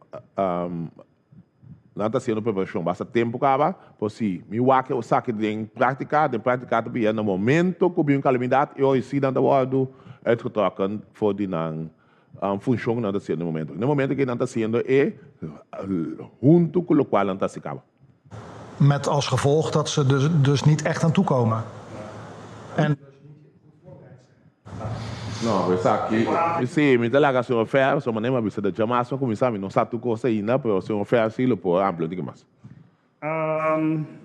nan ta hasiendo preparashon basta tempu kaba, pero si mi wak esaki den práktika, den práktika ta bira na momento ku bin un kalamidat e ora si nan ta wòrdu uitgetrokken for di nan funshon ku nan ta hasiendo na e momento. Na e momento ke nan ta hasiendo e huntu ku lokual nan ta hasi kaba. Met als gevolg dat ze dus, dus niet echt aan toekomen. En No, esaki, si, mi ta laga señor Fer, so manera mi a bisa ta djamas pa kuminsá, mi no sa tur kos ainda, pero señor Fer si lo por amplia un tiki mas.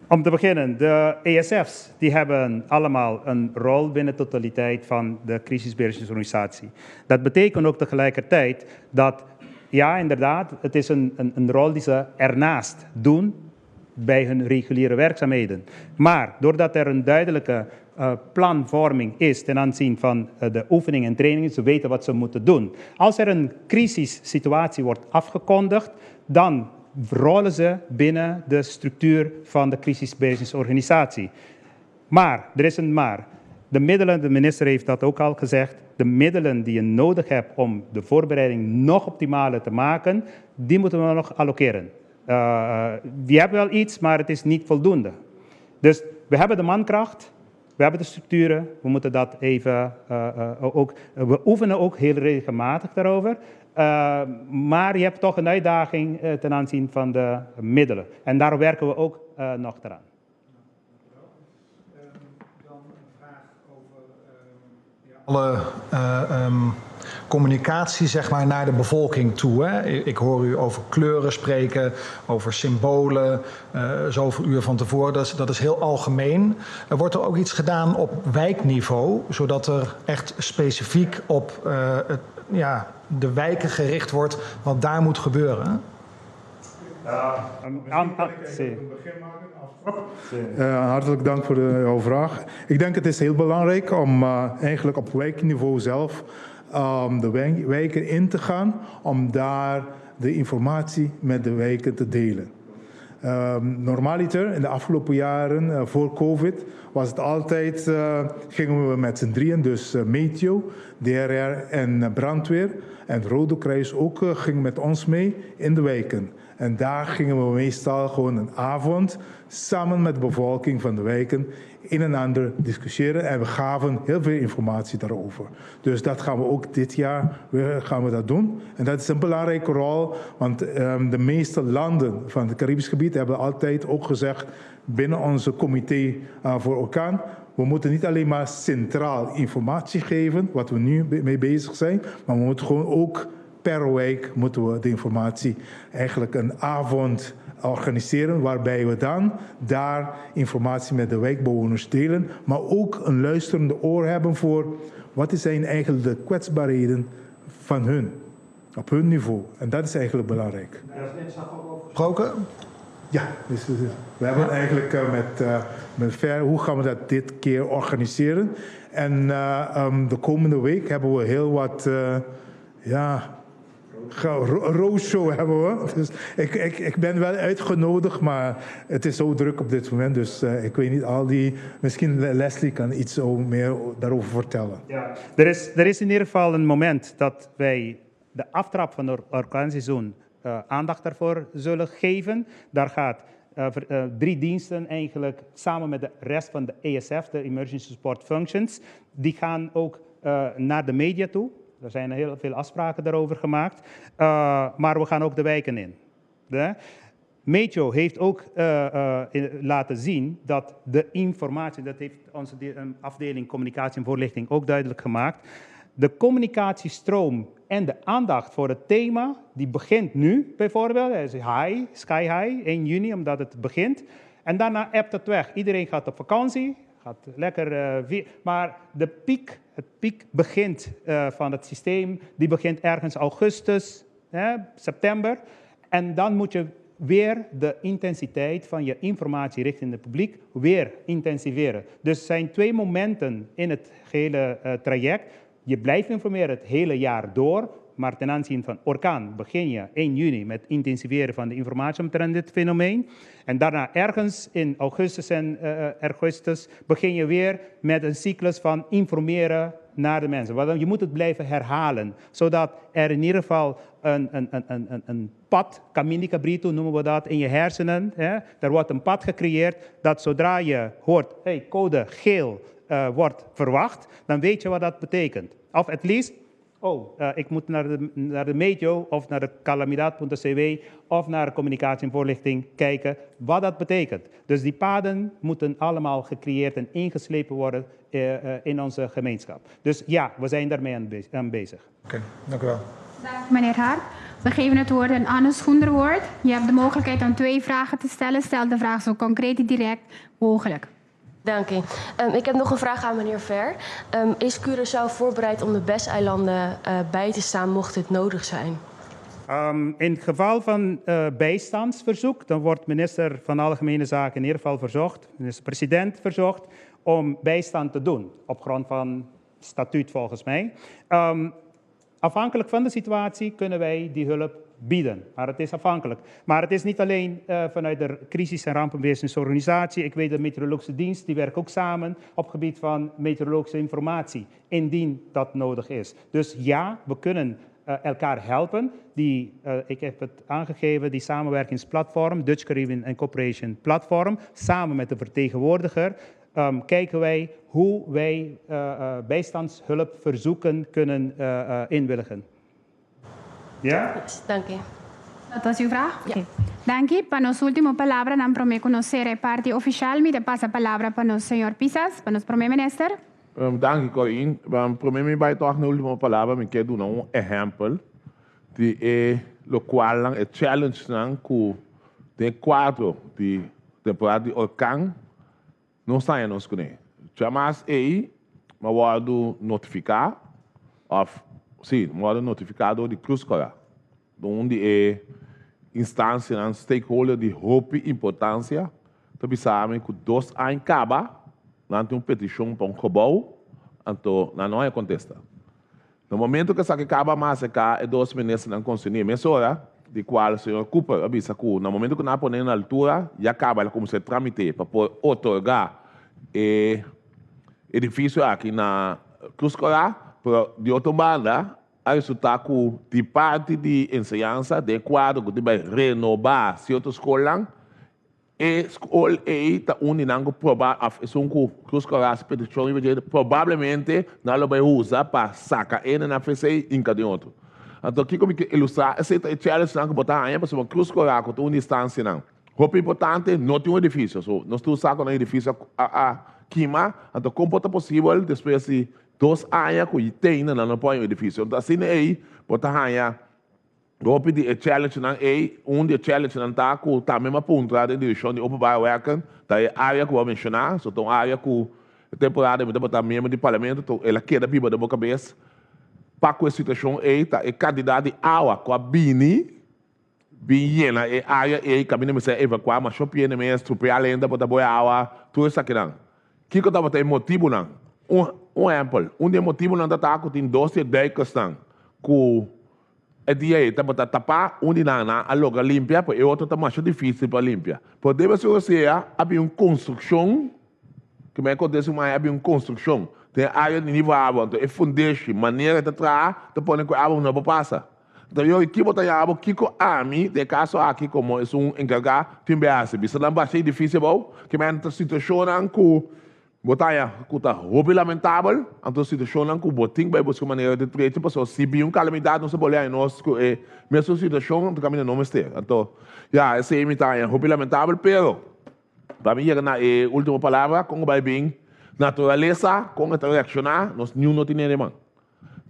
Om te beginnen, de ESF's die hebben allemaal een rol binnen de totaliteit van de crisisbeheersigingsorganisatie. Dat betekent ook tegelijkertijd dat, ja inderdaad, het is een, een, een rol die ze ernaast doen bij hun reguliere werkzaamheden. Maar doordat er een duidelijke planvorming is ten aanzien van de oefeningen en trainingen, ze weten wat ze moeten doen. Als er een crisissituatie wordt afgekondigd, dan rollen ze binnen de structuur van de crisisbeheersigingsorganisatie. Maar, er is een maar. De middelen, de minister heeft dat ook al gezegd, de middelen die je nodig hebt om de voorbereiding nog optimaler te maken, die moeten we nog allokeren. We hebben wel iets, maar het is niet voldoende. Dus we hebben de mankracht, we hebben de structuren, we moeten dat even ook, we oefenen ook heel regelmatig daarover. Maar je hebt toch een uitdaging ten aanzien van de middelen. En daar werken we ook nog eraan. Dan een vraag over alle communicatie, zeg maar, naar de bevolking toe. Hè? Ik hoor u over kleuren spreken, over symbolen, zoveel uur van tevoren. Dat is heel algemeen. Er wordt er ook iets gedaan op wijkniveau, zodat er echt specifiek op het, ja, de wijken gericht wordt wat daar moet gebeuren? Hartelijk dank voor jouw vraag. Ik denk het is heel belangrijk om eigenlijk op wijkniveau zelf de wijken in te gaan, om daar de informatie met de wijken te delen. Normaliter, in de afgelopen jaren voor COVID, was het altijd, gingen we met z'n drieën, dus Meteo, DRR en brandweer. En het Rode Kruis ook ging met ons mee in de wijken. En daar gingen we meestal gewoon een avond samen met de bevolking van de wijken een en ander discussiëren. En we gaven heel veel informatie daarover. Dus dat gaan we ook dit jaar weer, gaan we dat doen. En dat is een belangrijke rol, want de meeste landen van het Caribisch gebied hebben altijd ook gezegd binnen onze comité voor orkaan, we moeten niet alleen maar centraal informatie geven, wat we nu mee bezig zijn, maar we moeten gewoon ook Per wijk moeten we de informatie eigenlijk een avond organiseren waarbij we dan daar informatie met de wijkbewoners delen, maar ook een luisterende oor hebben voor wat zijn eigenlijk de kwetsbaarheden van hun, op hun niveau. En dat is eigenlijk belangrijk. Daar is dinsdag ook over gesproken? Ja, dus we hebben eigenlijk met Ver, hoe gaan we dat dit keer organiseren? En de komende week hebben we heel wat, ja, roadshow hebben we. Dus ik ben wel uitgenodigd, maar het is zo druk op dit moment. Dus ik weet niet al die... Misschien Leslie kan iets meer daarover vertellen. Ja, er is in ieder geval een moment dat wij de aftrap van het orkaanseizoen aandacht daarvoor zullen geven. Daar gaat 3 diensten eigenlijk samen met de rest van de ESF, de Emergency Support Functions, die gaan ook naar de media toe. Er zijn heel veel afspraken daarover gemaakt. Maar we gaan ook de wijken in. De Meteo heeft ook laten zien dat de informatie, dat heeft onze afdeling communicatie en voorlichting ook duidelijk gemaakt, de communicatiestroom en de aandacht voor het thema, die begint nu bijvoorbeeld. Het is high, sky high, 1 juni, omdat het begint. En daarna ebt het weg. Iedereen gaat op vakantie, gaat lekker, maar de piek, het piek begint van het systeem, die begint ergens augustus, hè, september. En dan moet je weer de intensiteit van je informatie richting het publiek weer intensiveren. Dus er zijn 2 momenten in het gehele traject. Je blijft informeren het hele jaar door, maar ten aanzien van orkaan begin je 1 juni met intensiveren van de informatie omtrent dit fenomeen. En daarna ergens in augustus en augustus begin je weer met een cyclus van informeren naar de mensen. Want je moet het blijven herhalen, zodat er in ieder geval een pad, Camini Cabrito noemen we dat, in je hersenen. Hè? Er wordt een pad gecreëerd dat zodra je hoort, hey, code geel wordt verwacht, dan weet je wat dat betekent. Of at least, ik moet naar de meteo of naar de calamidad.cw of naar de communicatie en voorlichting kijken wat dat betekent. Dus die paden moeten allemaal gecreëerd en ingeslepen worden in onze gemeenschap. Dus ja, we zijn daarmee aan bezig. Oké, dank u wel. Dank meneer Hart. We geven het woord aan Anne Schoenderwoord. Je hebt de mogelijkheid om 2 vragen te stellen. Stel de vraag zo concreet en direct mogelijk. Dank u. Ik heb nog een vraag aan meneer Ver. Is Curaçao voorbereid om de BES-eilanden bij te staan mocht dit nodig zijn? In het geval van bijstandsverzoek, dan wordt minister van Algemene Zaken in ieder geval verzocht, minister-president verzocht, om bijstand te doen, op grond van statuut volgens mij. Afhankelijk van de situatie kunnen wij die hulp bieden, maar het is afhankelijk. Maar het is niet alleen vanuit de crisis- en rampenbeheersigingsorganisatie. Ik weet de meteorologische dienst, die werkt ook samen op het gebied van meteorologische informatie, indien dat nodig is. Dus ja, we kunnen elkaar helpen. Ik heb het aangegeven, die samenwerkingsplatform, Dutch Caribbean Cooperation Platform, samen met de vertegenwoordiger, kijken wij hoe wij bijstandshulpverzoeken kunnen inwilligen. Ja? Yes, dank u. Dat was uw vraag? Ja. Okay. Dank u. Para nos última palabra, nan prome conocer e parte oficial, mi te pasa palabra para nos señor Pisas, para nos prome minister. Dank u, Corine. Prome mi bij toch een última palabra, mi quiero dar un ejemplo de lo cual e challenge nan ku de cuadro de temporada de orkaan no está nos kune. Chamas e ma wado notificar of sim, ma wado notificado de Cruz Cora. Onde é instância nan stakeholder de hope importância, também sabe que 2 anos acaba, não tem uma petição para um gebouw, então não é contesta. No momento que sabe acaba mais acá, é 2 ministros não conseguem. Mesma hora, de qual o senhor Cooper avisa que no momento que não põe na altura, já acaba como se tramite para poder otorgar edifício aqui na Cruz Cora, pero de outra banda, a resultar que de parte de enseñanza, de quadro que vai renovar certa escola, e escola e tá uninango proba é um que Cruz Cora se petição e provavelmente não vai usar para sacar ele na FC em cada outro. Então aqui como que ele usa esse challenge não que botar aí para uma Cruz Cora com uma distância não. Roupa importante, não tem um edifício, so nós tu saca no edifício a queima, então como é possível depois de 2 anos que tem não põe um edifício. Então assim aí botar aí Hopi di e challengenan ei, un di e challengenan ta ku tambe mi a puntra den direkshon di Openbare Werken, ta e área ku bo a menshoná, so ta un área ku e temporada mi tabata miembro di parlamento, to el a keda biba den bo kabes pa ku e situashon ei ta e kantidat di awa ku a bini bin yena e área ei kaminda mester a evakuá masha piende mes, trupea lenta bo ta boe awa, tur esakinan. Kiko tabata e motibunan? Un un ehèmpel, un di e motibunan ta ta ku tin dos di e duikersnan ku E dia ei tabata tapá, un di nan nan a logra limpia, pero e otro ta masha difísil pa limpia. Pero debe ser osea a bin un konstrukshon, ke mi a konta esun maña, a bin un konstrukshon den e área di nivo awa, anto e fundeshi, manera e ta traha, ta pone ku e awa no por pasa. Anto yo, ki bo ta yaha bo? Kiko ami, den e kaso aki, komo esun enkargá, tin be hasi? Bisa nan basha e edifisio abou, ke mi a ta situashonnan ku Bo ta haña ku ta hopi lamentabel, anto situashonnan ku bo tin bai buska manera di trecha pasobra si bin un kalamidat nos ta bolbe haña nos ku e mesun situashon anto kaminda no mester. Anto ya esei mi ta haña hopi lamentabel pero pa mi yega na e ultimo palabra kon ku bai bin naturalesa kon e ta reakshoná nos niun no tin hende man.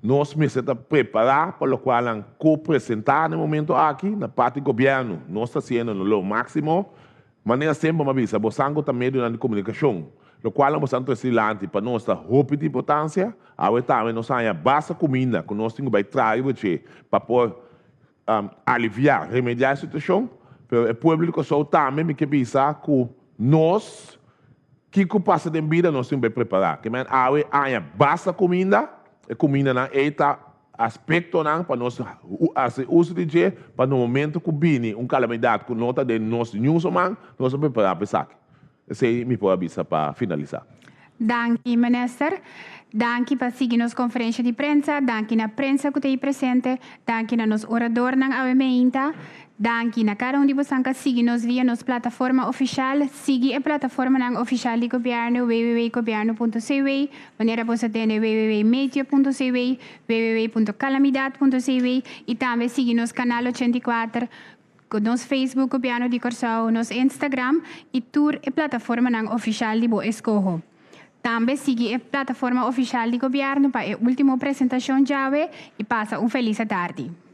Nos mester ta prepará pa lokualnan ku presentá na e momento aki na parti gobièrnu. Nos ta hasiendo lo máksimo. Manera semper mi a bisa, bosan ku ta medionan di komunikashon, lokualnan bosan trese dilanti pa nos ta hopi di importansia. Awe tambe nos a haña basta kuminda ku nos tin ku bai traha riba dje pa por aliviá, remediá e situashon. Pero e pueblo di Kòrsou tambe mi ke bisa ku nos Kiko pasa den bida nos tin bay prepara. Ke men awe aña basta kuminda, e kumindanan ey ta aspektonan pa nos hasi uso di dje pa no momento ku bini un kalamidat ku no ta den nos niun so man, nos ta prepara pa esaki. Esey mi por a bisa pa finalisa. Danki Minister. Danki pa sigui nos conferencia di prensa. Danki na prensa cu ta ahi presente. Danki na nos oradornan awe meinta. Danki na kada un di bosan ka sigui nos via nos plataforma ofishal. Sigui e plataformanan ofishal di gobièrnu, www.gobièrnu.cw, manera bo sa tende www.meteo.cw, www.calamidad.cw i tambe sigui nos kanal 84, nos Facebook Gobièrnu di Kòrsou, nos Instagram i tur e plataformanan ofishal di bo eskoho. Tambe sigui e plataforma ofishal di gobièrnu pa e último presentashon djawe i pasa un felis atardi.